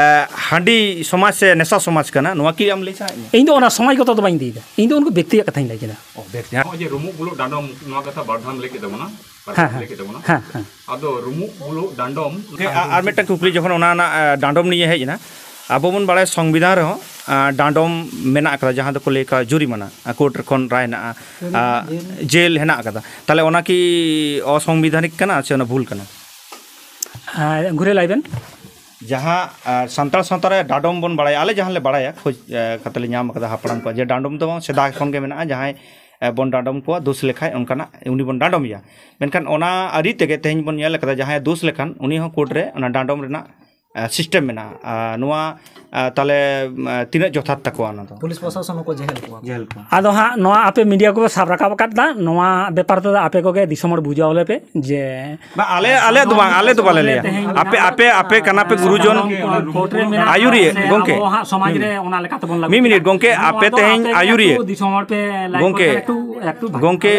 ᱦᱟᱺᱰᱤ ᱥᱚᱢᱟᱡᱽ ᱥᱮ ᱱᱮᱥᱟ ᱥᱚᱢᱟᱡᱽ ᱠᱟᱱᱟ, ᱱᱚᱣᱟ ᱠᱤ ᱟᱢ ᱞᱟᱹᱭ ᱥᱟᱱᱟᱭᱮᱫ ᱢᱮᱭᱟ? ᱤᱧ ᱫᱚ ᱚᱱᱟ ᱥᱚᱢᱟᱡᱽ ᱜᱚᱛᱚ ᱫᱚ ᱵᱟᱹᱧ ᱤᱫᱤᱭᱮᱫᱟ, ᱤᱧ ᱫᱚ ᱩᱱᱠᱩ ᱵᱮᱠᱛᱤᱭᱟᱜ ᱠᱟᱛᱷᱟᱧ ᱞᱟᱹᱭ ᱠᱮᱫᱟ᱾ ᱚ, ᱵᱮᱠᱛᱤ᱾ ᱱᱚᱜᱼᱚᱭ ᱡᱮ ᱨᱩᱢᱩᱜ ᱵᱩᱞᱩᱜ ᱰᱟᱸᱰᱚᱢ, ᱱᱚᱣᱟ ᱠᱟᱛᱷᱟ ᱵᱟᱨ ᱫᱷᱟᱣ ᱞᱟᱹᱭ ᱠᱮᱫ ᱛᱟᱵᱚᱱᱟ, ᱵᱟᱨ ᱦᱮᱸ, ᱫᱷᱟᱣ ᱦᱮᱸ᱾ ᱞᱟᱹᱭ ᱠᱮᱫ ᱛᱟᱵᱚᱱᱟ᱾ ᱦᱮᱸ, ᱦᱮᱸ᱾ ᱟᱫᱚ ᱨᱩᱢᱩᱜ ᱵᱩᱞᱩᱜ ᱰᱟᱸᱰᱚᱢ ᱜᱚᱝᱠᱮ, ᱟ-, ᱟᱨ ᱢᱤᱫᱴᱟᱝ ᱠᱩᱠᱞᱤ, ᱡᱚᱠᱷᱚᱱ ᱚᱱᱟ ᱨᱮᱱᱟᱜ, ᱟ, ᱰᱟᱸᱰᱚᱢ ᱱᱤᱭᱮ ᱦᱮᱡ ᱮᱱᱟ, ᱟᱵᱚ ᱵᱚᱱ ᱵᱟᱲᱟᱭᱟ ᱥᱚᱝᱵᱤᱫᱷᱟᱱ ᱨᱮᱦᱚᱸ, ᱟ, ᱰᱟᱸᱰᱚᱢ ᱢᱮᱱᱟᱜ ᱟᱠᱟᱫᱟ, ᱡᱟᱦᱟᱸ ᱫᱚᱠᱚ ᱞᱟᱹᱭ ᱠᱟᱜᱼᱟ ᱡᱩᱨᱤᱢᱟᱱᱟ, ᱟ, ᱠᱳᱨᱴ ᱠᱷᱚᱱ ᱨᱟᱭ ᱦᱮᱱᱟᱜᱼᱟ, ᱟ, ᱡᱮᱞ ᱦᱮᱱᱟᱜ ᱟᱠᱟᱫᱟ᱾ ᱛᱟᱦᱚᱞᱮ ᱚᱱᱟ ᱠᱤ ᱚᱥᱚᱝᱵᱤᱫᱷᱟᱱᱤᱠ ᱠᱟᱱᱟ ᱥᱮ ᱚᱱᱟ ᱵᱷᱩᱞ ᱠᱟᱱᱟ? ᱟᱨ ᱜᱷᱩᱨᱮ ᱞᱟᱹᱭ ᱵᱮᱱ᱾ ᱡᱟᱦᱟᱸ, ᱟ, ᱥᱟᱱᱛᱟᱲ ᱥᱟᱶᱛᱟ ᱨᱮ ᱰᱟᱸᱰᱚᱢ ᱵᱚᱱ ᱵᱟᱲᱟᱭᱟ, ᱟᱞᱮ ᱡᱟᱦᱟᱸ ᱞᱮ ᱵᱟᱲᱟᱭᱟ, ᱠᱷᱚᱡᱽ, ᱟ, ᱠᱟᱛᱮ ᱞᱮ ᱧᱟᱢ ᱟᱠᱟᱫᱟ ᱦᱟᱯᱲᱟᱢ ᱠᱚᱣᱟᱜ, ᱡᱮ ᱰᱟᱸᱰᱚᱢ ᱫᱚ ᱵᱟᱝ, ᱥᱮᱫᱟᱭ ᱠᱷᱚᱱ ᱜᱮ ᱢᱮᱱᱟᱜᱼᱟ, ᱡᱟᱦᱟᱸᱭ, ᱟ, ᱵᱚᱱ ᱰᱟᱸᱰᱚᱢ ᱠᱚᱣᱟ, ᱫᱳᱥ ᱞᱮᱠᱷᱟᱡ ᱚᱱᱠᱟᱱᱟᱜ ᱩᱱᱤ ᱵᱚᱱ ᱰᱟᱸᱰᱚᱢᱮᱭᱟ᱾ ᱢᱮᱱᱠᱷᱟᱱ ᱚᱱᱟ ᱟᱹᱨᱤ ᱛᱮᱜᱮ ᱛᱮᱦᱮᱧ ᱵᱚᱱ ᱧᱮᱞ ᱟᱠᱟᱫᱟ, ᱡᱟᱦᱟᱸᱭ ᱫᱳᱥ ᱞᱮᱠᱷᱟᱱ ᱩᱱᱤ ᱦᱚᱸ ᱠᱳᱨᱴ ᱨᱮ ᱚᱱᱟ ᱰᱟᱸᱰᱚᱢ ᱨᱮᱱᱟᱜ, ᱟ, ᱥᱤᱥᱴᱮᱢ ᱢᱮᱱᱟᱜᱼᱟ᱾ ᱟ, ᱱᱚᱣᱟ, ᱟ, ᱛᱟᱦᱞᱮ, ᱟ, ᱛᱤᱱᱟᱹᱜ ᱡᱚᱛᱷᱟᱛ ᱛᱟᱠᱚᱣᱟ ᱚᱱᱟ ᱫᱚ? ᱯᱩᱞᱤᱥ ᱯᱨᱚᱥᱟᱥᱚᱱ ᱦᱚᱸᱠᱚ ᱡᱮᱦᱮᱞ ᱠᱚᱣᱟ᱾ ᱡᱮᱦᱮᱞ ᱠᱚᱣᱟ᱾ ᱟᱫᱚ ᱦᱟᱸᱜ ᱱᱚᱣᱟ ᱟᱯᱮ ᱢᱤᱰᱤᱭᱟ ᱠᱚᱯᱮ ᱥᱟᱵ ᱨᱟᱠᱟᱵ ᱟᱠᱟᱫ ᱫᱟ, ᱱᱚᱣᱟ ᱵᱮᱯᱟᱨ ᱛᱮᱫᱚ ᱟᱯᱮ ᱠᱚᱜᱮ ᱫᱤᱥᱚᱢ ᱦᱚᱲ ᱵᱩᱡᱷᱟᱹᱣ ᱞᱮᱯᱮ ᱡᱮ ᱵᱟᱝ, ᱟᱞᱮ, ᱟᱞᱮ ᱫᱚ ᱵᱟᱝ, ᱟᱞᱮ ᱫᱚ ᱵᱟᱞᱮ ᱞᱟᱹᱭᱟ᱾ ᱛᱮᱦᱮᱧ ᱟᱯᱮ, ᱟᱯᱮ, ᱟᱯᱮ ᱠᱟᱱᱟ ᱯᱮ ᱜᱩᱨᱩᱡᱚᱱ᱾ ᱠᱳᱨᱴ ᱨᱮ ᱢᱮᱱᱟᱜ ᱟᱭᱩᱨᱤᱭᱟᱹ, ᱥᱮ ᱜᱚᱝᱠᱮ᱾ ᱟᱵᱚ ᱦᱟᱸᱜ ᱥᱚᱢᱟᱡᱽ ᱨᱮ ᱚᱱᱟ ᱞᱮᱠᱟ ᱛᱮᱵᱚᱱ ᱞᱟᱹᱜᱩ ᱢᱤᱫ ᱢᱤᱱᱤᱴ, ᱠᱮᱫᱟ᱾ ᱜᱚᱝᱠᱮ, ᱱᱚᱣᱟ ᱟᱯᱮ ᱫᱚ ᱛᱮᱦᱮᱧ ᱟᱯᱮ ᱜᱮ ᱟᱭᱩᱨᱤᱭᱟᱹ᱾ ᱮᱠᱴᱩ ᱫᱤᱥᱚᱢ ᱦᱚᱲ ᱯᱮ ᱞᱟᱹᱭ ᱜᱚᱝᱠᱮ, ᱠᱚ ᱠᱷᱟᱱ ᱮᱠᱴᱩ ᱵᱷᱟᱜᱮ᱾ ᱜᱚᱝᱠᱮ,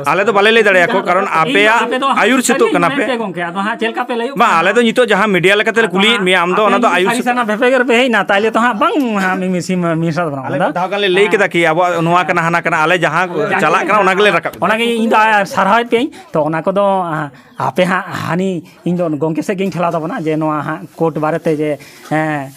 ᱟᱞᱮ ᱫᱚ ᱵᱟᱞᱮ ᱞᱟᱹᱭ ᱫᱟᱲᱮᱭᱟᱠᱚ, ᱠᱟᱨᱚᱱ ᱤᱧ ᱫᱚ ᱟᱯᱮᱭᱟᱜ ᱟᱯᱮ ᱫᱚ ᱦᱟᱸᱜ ᱟᱭᱩᱨ ᱥᱟᱹᱨᱤ ᱥᱟᱹᱛᱳᱜ ᱠᱟᱱᱟ ᱢᱮᱱ ᱯᱮ᱾ ᱯᱮ ᱜᱚᱝᱠᱮ, ᱟᱫᱚ ᱦᱟᱸᱜ ᱪᱮᱫ ᱞᱮᱠᱟ ᱯᱮ ᱞᱟᱹᱭᱚᱜ ᱵᱟᱝ, ᱠᱟᱱᱟ? ᱟᱞᱮ ᱫᱚ ᱱᱤᱛᱚᱜ ᱡᱟᱦᱟᱸ ᱢᱤᱰᱤᱭᱟ ᱞᱮᱠᱟᱛᱮ ᱞᱮ ᱟᱫᱚ ᱠᱩᱞᱤᱭᱮᱫ ᱦᱟᱸᱜ ᱢᱮᱭᱟ, ᱟᱢ ᱫᱚ ᱟᱯᱮ ᱚᱱᱟ ᱫᱚ ᱡᱩᱫᱤ ᱟᱭᱩᱨ ᱥᱟᱹᱨᱤ ᱥᱟᱹᱛ ᱥᱟᱨᱱᱟ ᱵᱷᱮᱯᱮᱜᱮ ᱨᱮᱯᱮ ᱦᱮᱡ ᱮᱱᱟ, ᱛᱟᱦᱞᱮ ᱛᱚ ᱦᱟᱸᱜ ᱵᱟᱝ ᱦᱟᱸᱜ ᱢᱤ-, ᱢᱤᱥᱤ-, ᱢᱤᱥ ᱟᱫᱚ ᱵᱟᱝ ᱟᱞᱮ ᱚᱱᱟ᱾ ᱢᱤᱫ ᱫᱷᱟᱣ ᱜᱟᱱ ᱞᱮ ᱞᱟᱹᱭ ᱦᱮᱸ᱾ ᱠᱮᱫᱟ ᱠᱤ ᱟᱵᱚᱣᱟᱜ ᱱᱚᱣᱟ ᱠᱟᱱᱟ, ᱦᱟᱱᱟ ᱠᱟᱱᱟ, ᱟᱞᱮ ᱡᱟᱦᱟᱸ ᱪᱟᱞᱟᱜ ᱠᱟᱱᱟ ᱚᱱᱟ ᱜᱮᱞᱮ ᱨᱟᱠᱟᱵ ᱮᱫᱟ᱾ ᱚᱱᱟᱜᱮ ᱤᱧ ᱫᱚ ᱥᱟᱨᱦᱟᱣᱮᱫ ᱯᱮᱭᱟᱹᱧ᱾ ᱛᱚ ᱚᱱᱟ ᱠᱚᱫᱚ, ᱟ, ᱟᱯᱮ ᱦᱟᱸᱜ ᱦᱟᱹᱱᱤ, ᱤᱧ ᱫᱚ ᱜᱚᱝᱠᱮ ᱥᱮᱫ ᱜᱤᱧ ᱴᱷᱮᱞᱟᱣ ᱛᱟᱵᱚᱱᱟ ᱡᱮ ᱱᱚᱣᱟ ᱦᱟᱸᱜ ᱠᱳᱨᱴ ᱵᱟᱨᱮᱛᱮ ᱡᱮ, ᱦᱮᱸ,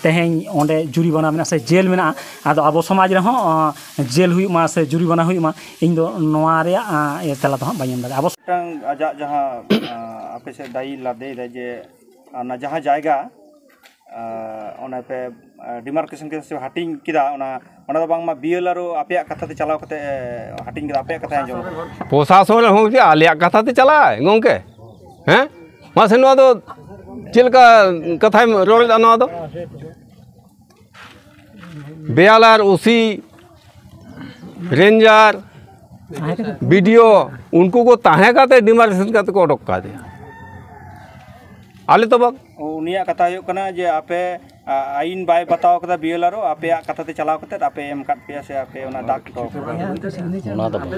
ᱛᱮᱦᱮᱧ ᱚᱸᱰᱮ ᱡᱩᱨᱤᱢᱟᱱᱟ ᱢᱮᱱᱟᱜᱼᱟ ᱥᱮ ᱡᱮᱞ ᱢᱮᱱᱟᱜᱼᱟ, ᱟᱫᱚ ᱟᱵᱚ ᱥᱚᱢᱟᱡᱽ ᱨᱮᱦᱚᱸ, ᱟ, ᱡᱮᱞ ᱦᱩᱭᱩᱜ ᱢᱟ ᱥᱮ ᱡᱩᱨᱤᱢᱟᱱᱟ ᱦᱩᱭᱩᱜ ᱢᱟ, ᱤᱧ ᱫᱚ ᱱᱚᱣᱟ ᱨᱮᱭᱟᱜ, ᱟ, ᱤᱭᱟᱹ ᱛᱮᱞᱟ ᱫᱚ ᱦᱟᱸᱜ ᱵᱟᱹᱧ ᱮᱢ ᱫᱟᱲᱮᱭᱟᱜᱼᱟ᱾ ᱟᱵᱚ ᱢᱤᱫᱴᱟᱝ ᱟᱡᱟᱜ ᱡᱟᱦᱟᱸ, ᱟ, ᱟᱯᱮ ᱥᱮᱫ ᱫᱟᱭᱤ ᱞᱟᱫᱮᱭᱮᱫᱟᱭ ᱡᱮ ᱚᱱᱟ ᱡᱟᱦᱟᱸ ᱡᱟᱭᱜᱟ, ᱟ, ᱚᱱᱟ ᱯᱮ, ᱟ, demarcation ᱠᱮᱫᱟ ᱥᱮ ᱦᱟᱹᱴᱤᱧ ᱠᱮᱫᱟ, ᱚᱱᱟ, ᱚᱱᱟ ᱫᱚ ᱵᱟᱝᱢᱟ B L R O ᱟᱯᱮᱭᱟᱜ ᱠᱟᱛᱷᱟ ᱛᱮ ᱪᱟᱞᱟᱣ ᱠᱟᱛᱮ, ᱮ, ᱦᱟᱹᱴᱤᱧ ᱠᱮᱫᱟ, ᱟᱯᱮᱭᱟᱜ ᱠᱟᱛᱷᱟ ᱟᱸᱡᱚᱢ ᱠᱟᱛᱮ᱾ ᱯᱨᱚᱥᱟᱥᱚᱱ ᱨᱮᱦᱚᱸ ᱡᱩᱫᱤ ᱟᱞᱮᱭᱟᱜ ᱠᱟᱛᱷᱟ ᱛᱮ ᱪᱟᱞᱟᱜᱼᱟᱭ ᱜᱚᱝᱠᱮ, ᱦᱮᱸ? ᱢᱟᱥᱮ ᱱᱚᱣᱟ ᱫᱚ ᱪᱮᱫ ᱞᱮᱠᱟ ᱠᱟᱛᱷᱟᱭ ᱨᱚᱲ ᱮᱫᱟ ᱱᱚᱣᱟ ᱫᱚ? B L R, O C, ranger, B D O, ᱩᱱᱠᱩ ᱠᱚ ᱛᱟᱦᱮᱸ ᱠᱟᱛᱮ demarcation ᱠᱟᱛᱮ ᱠᱚ ᱚᱰᱚᱠ ᱠᱟᱫᱮᱭᱟ᱾ ᱟᱞᱮ ᱛᱚ ᱵᱟᱝ᱾ ᱩᱱᱤᱭᱟᱜ ᱠᱟᱛᱷᱟ ᱦᱩᱭᱩᱜ ᱠᱟᱱᱟ ᱡᱮ ᱟᱯᱮ, ᱟ, ᱟᱹᱭᱤᱱ ᱵᱟᱭ ᱵᱟᱛᱟᱣ ᱠᱟᱫᱟ B L R O, ᱟᱯᱮᱭᱟᱜ ᱠᱟᱛᱷᱟ ᱛᱮ ᱪᱟᱞᱟᱣ ᱠᱟᱛᱮ ᱟᱯᱮ ᱮᱢ ᱠᱟᱫ ᱯᱮᱭᱟ ᱥᱮ ᱟᱯᱮ ᱚᱱᱟ ᱫᱟᱜᱽ ᱠᱚ? ᱚᱱᱟ ᱫᱚ ᱵᱟᱝ᱾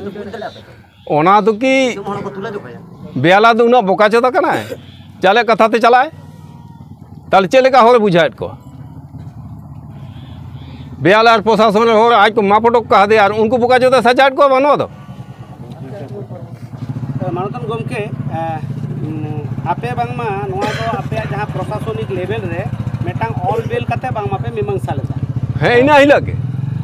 ᱚᱱᱟ ᱫᱚ ᱠᱤ ᱵᱮᱭᱟᱞᱟ ᱫᱚ ᱩᱱᱟᱹᱜ ᱵᱚᱠᱟ ᱪᱚᱫᱟ ᱠᱟᱱᱟᱭ? ᱪᱟᱞᱮ ᱠᱟᱛᱷᱟ ᱛᱮ ᱪᱟᱞᱟᱜᱼᱟᱭ᱾ ᱛᱟᱦᱚᱞᱮ ᱪᱮᱫ ᱞᱮᱠᱟ ᱦᱚᱲᱮ ᱵᱩᱡᱷᱟᱹᱣᱮᱫ ᱠᱚᱣᱟ? ᱵᱮᱭᱟᱞ ᱟᱨ ᱯᱨᱚᱥᱟᱥᱚᱱ ᱨᱮᱱ ᱦᱚᱲ ᱟᱡ ᱠᱚ ᱢᱟᱯ ᱚᱰᱚᱠ ᱠᱟᱫᱮᱭᱟ ᱟᱨ ᱩᱱᱠᱩ ᱵᱚᱠᱟ ᱪᱳᱫᱟ ᱥᱟᱡᱟᱣᱮᱫ ᱠᱚᱣᱟ ᱵᱟᱹᱱᱩᱜ ᱫᱚ᱾ ᱢᱟᱱᱚᱛᱟᱱ ᱜᱚᱢᱠᱮ, ᱟᱯᱮ ᱵᱟᱝᱢᱟ ᱱᱚᱣᱟ ᱫᱚ ᱟᱯᱮᱭᱟᱜ ᱡᱟᱦᱟᱸ ᱯᱨᱚᱥᱟᱥᱚᱱᱤᱠ ᱞᱮᱵᱮᱞ ᱨᱮ ᱢᱤᱫᱴᱟᱝ ᱚᱞ ᱵᱤᱞ ᱠᱟᱛᱮ ᱵᱟᱝᱢᱟ ᱯᱮ ᱢᱤᱢᱟᱝᱥᱟ ᱞᱮᱫᱟ᱾ ᱦᱮᱸ, ᱤᱱᱟᱹ ᱦᱤᱞᱳᱜ ᱜᱮ᱾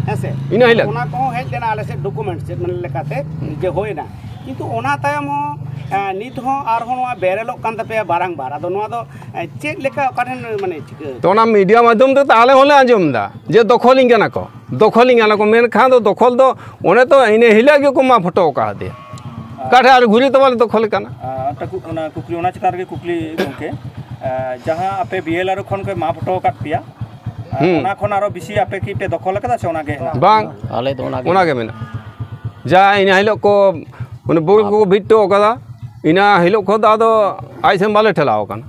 ᱦᱮᱸ ᱥᱮ? ᱤᱱᱟᱹ ᱦᱤᱞᱳᱜ᱾ ᱚᱱᱟ ᱠᱚᱦᱚᱸ ᱦᱮᱡ ᱞᱮᱱᱟ ᱟᱞᱮ ᱥᱮᱫ ᱰᱚᱠᱩᱢᱮᱱᱴᱥ ᱪᱮᱫ ᱢᱮᱱ ᱞᱮᱠᱟᱛᱮ ᱡᱮ ᱦᱩᱭᱱᱟ, ᱠᱤᱱᱛᱩ ᱚᱱᱟ ᱛᱟᱭᱚᱢ ᱦᱚᱸ ᱱᱤᱛ ᱦᱚᱸ ᱟᱨᱦᱚᱸ ᱱᱚᱣᱟ ᱵᱮᱨᱮᱞᱚᱜ ᱠᱟᱱ ᱛᱟᱯᱮᱭᱟ ᱵᱟᱨᱟᱝᱵᱟᱨ᱾ ᱟᱫᱚ ᱱᱚᱣᱟ ᱫᱚ ᱪᱮᱫ ᱞᱮᱠᱟ ᱚᱠᱟ ᱴᱷᱮᱱ ᱢᱟᱱᱮ ᱪᱤᱠᱟᱹ? ᱛᱚ ᱚᱱᱟ ᱢᱤᱰᱤᱭᱟ ᱢᱟᱫᱽᱫᱷᱚᱢ ᱛᱮ ᱟᱞᱮ ᱦᱚᱸᱞᱮ ᱟᱸᱡᱚᱢ ᱮᱫᱟ ᱡᱮ ᱫᱚᱠᱷᱚᱞᱤᱧ ᱠᱟᱱᱟ ᱠᱚ, ᱫᱚᱠᱷᱚᱞᱤᱧ ᱠᱟᱱᱟ ᱠᱚ, ᱢᱮᱱᱠᱷᱟᱱ ᱫᱚ ᱫᱚᱠᱷᱚᱞ ᱫᱚ ᱚᱱᱮ ᱛᱚ ᱤᱱᱟᱹ ᱦᱤᱞᱳᱜ ᱜᱮᱠᱚ ᱢᱟᱯ ᱦᱚᱴᱚ ᱟᱠᱟᱫᱮᱭᱟ᱾ ᱚᱠᱟ ᱴᱷᱮᱱ ᱟᱨ ᱜᱷᱩᱨᱤ ᱛᱚ ᱵᱟᱞᱮ ᱫᱚᱠᱷᱚᱞ ᱠᱟᱱᱟ᱾ ᱟᱨ ᱚᱱᱟ ᱠᱩᱠᱞᱤ, ᱚᱱᱟ ᱪᱮᱛᱟᱱ ᱨᱮᱜᱮ ᱠᱩᱠᱞᱤ ᱜᱚᱢᱠᱮ, ᱡᱟᱦᱟᱸ ᱟᱯᱮ ᱵᱤ ᱮᱞ ᱟᱨ ᱳ ᱠᱷᱚᱱ ᱠᱚ ᱢᱟᱯ ᱦᱚᱴᱚ ᱟᱠᱟᱫ ᱯᱮᱭᱟ, ᱦᱩᱸ᱾ ᱚᱱᱟ ᱠᱷᱚᱱ ᱟᱨᱚ ᱵᱮᱥᱤ ᱟᱯᱮ ᱠᱤ ᱯᱮ ᱫᱚᱠᱷᱚᱞ ᱟᱠᱟᱫᱟ ᱥᱮ ᱚᱱᱟ ᱜᱮ ᱦᱮᱱᱟᱜᱼᱟ? ᱵᱟᱝ, ᱟᱞᱮ ᱫᱚ ᱚᱱᱟ ᱜᱮ ᱚᱱᱟ ᱜᱮ ᱢᱮᱱᱟᱜᱼᱟ᱾ ᱡᱟ ᱤᱱᱟᱹ ᱦᱤᱞᱳᱜ ᱠᱚ ᱢᱟᱱᱮ ᱵᱳᱭ ᱠᱚᱠᱚ ᱵᱷᱤᱲ ᱦᱚᱴᱚ ᱟᱠᱟᱫᱟ, ᱤᱱᱟᱹ ᱦᱤᱞᱳᱜ ᱠᱷᱚᱱ ᱫᱚ ᱟᱫᱚ ᱟᱡ ᱥᱮᱱ ᱵᱟᱞᱮ ᱴᱷᱮᱞᱟᱣ ᱟᱠᱟᱱᱟ᱾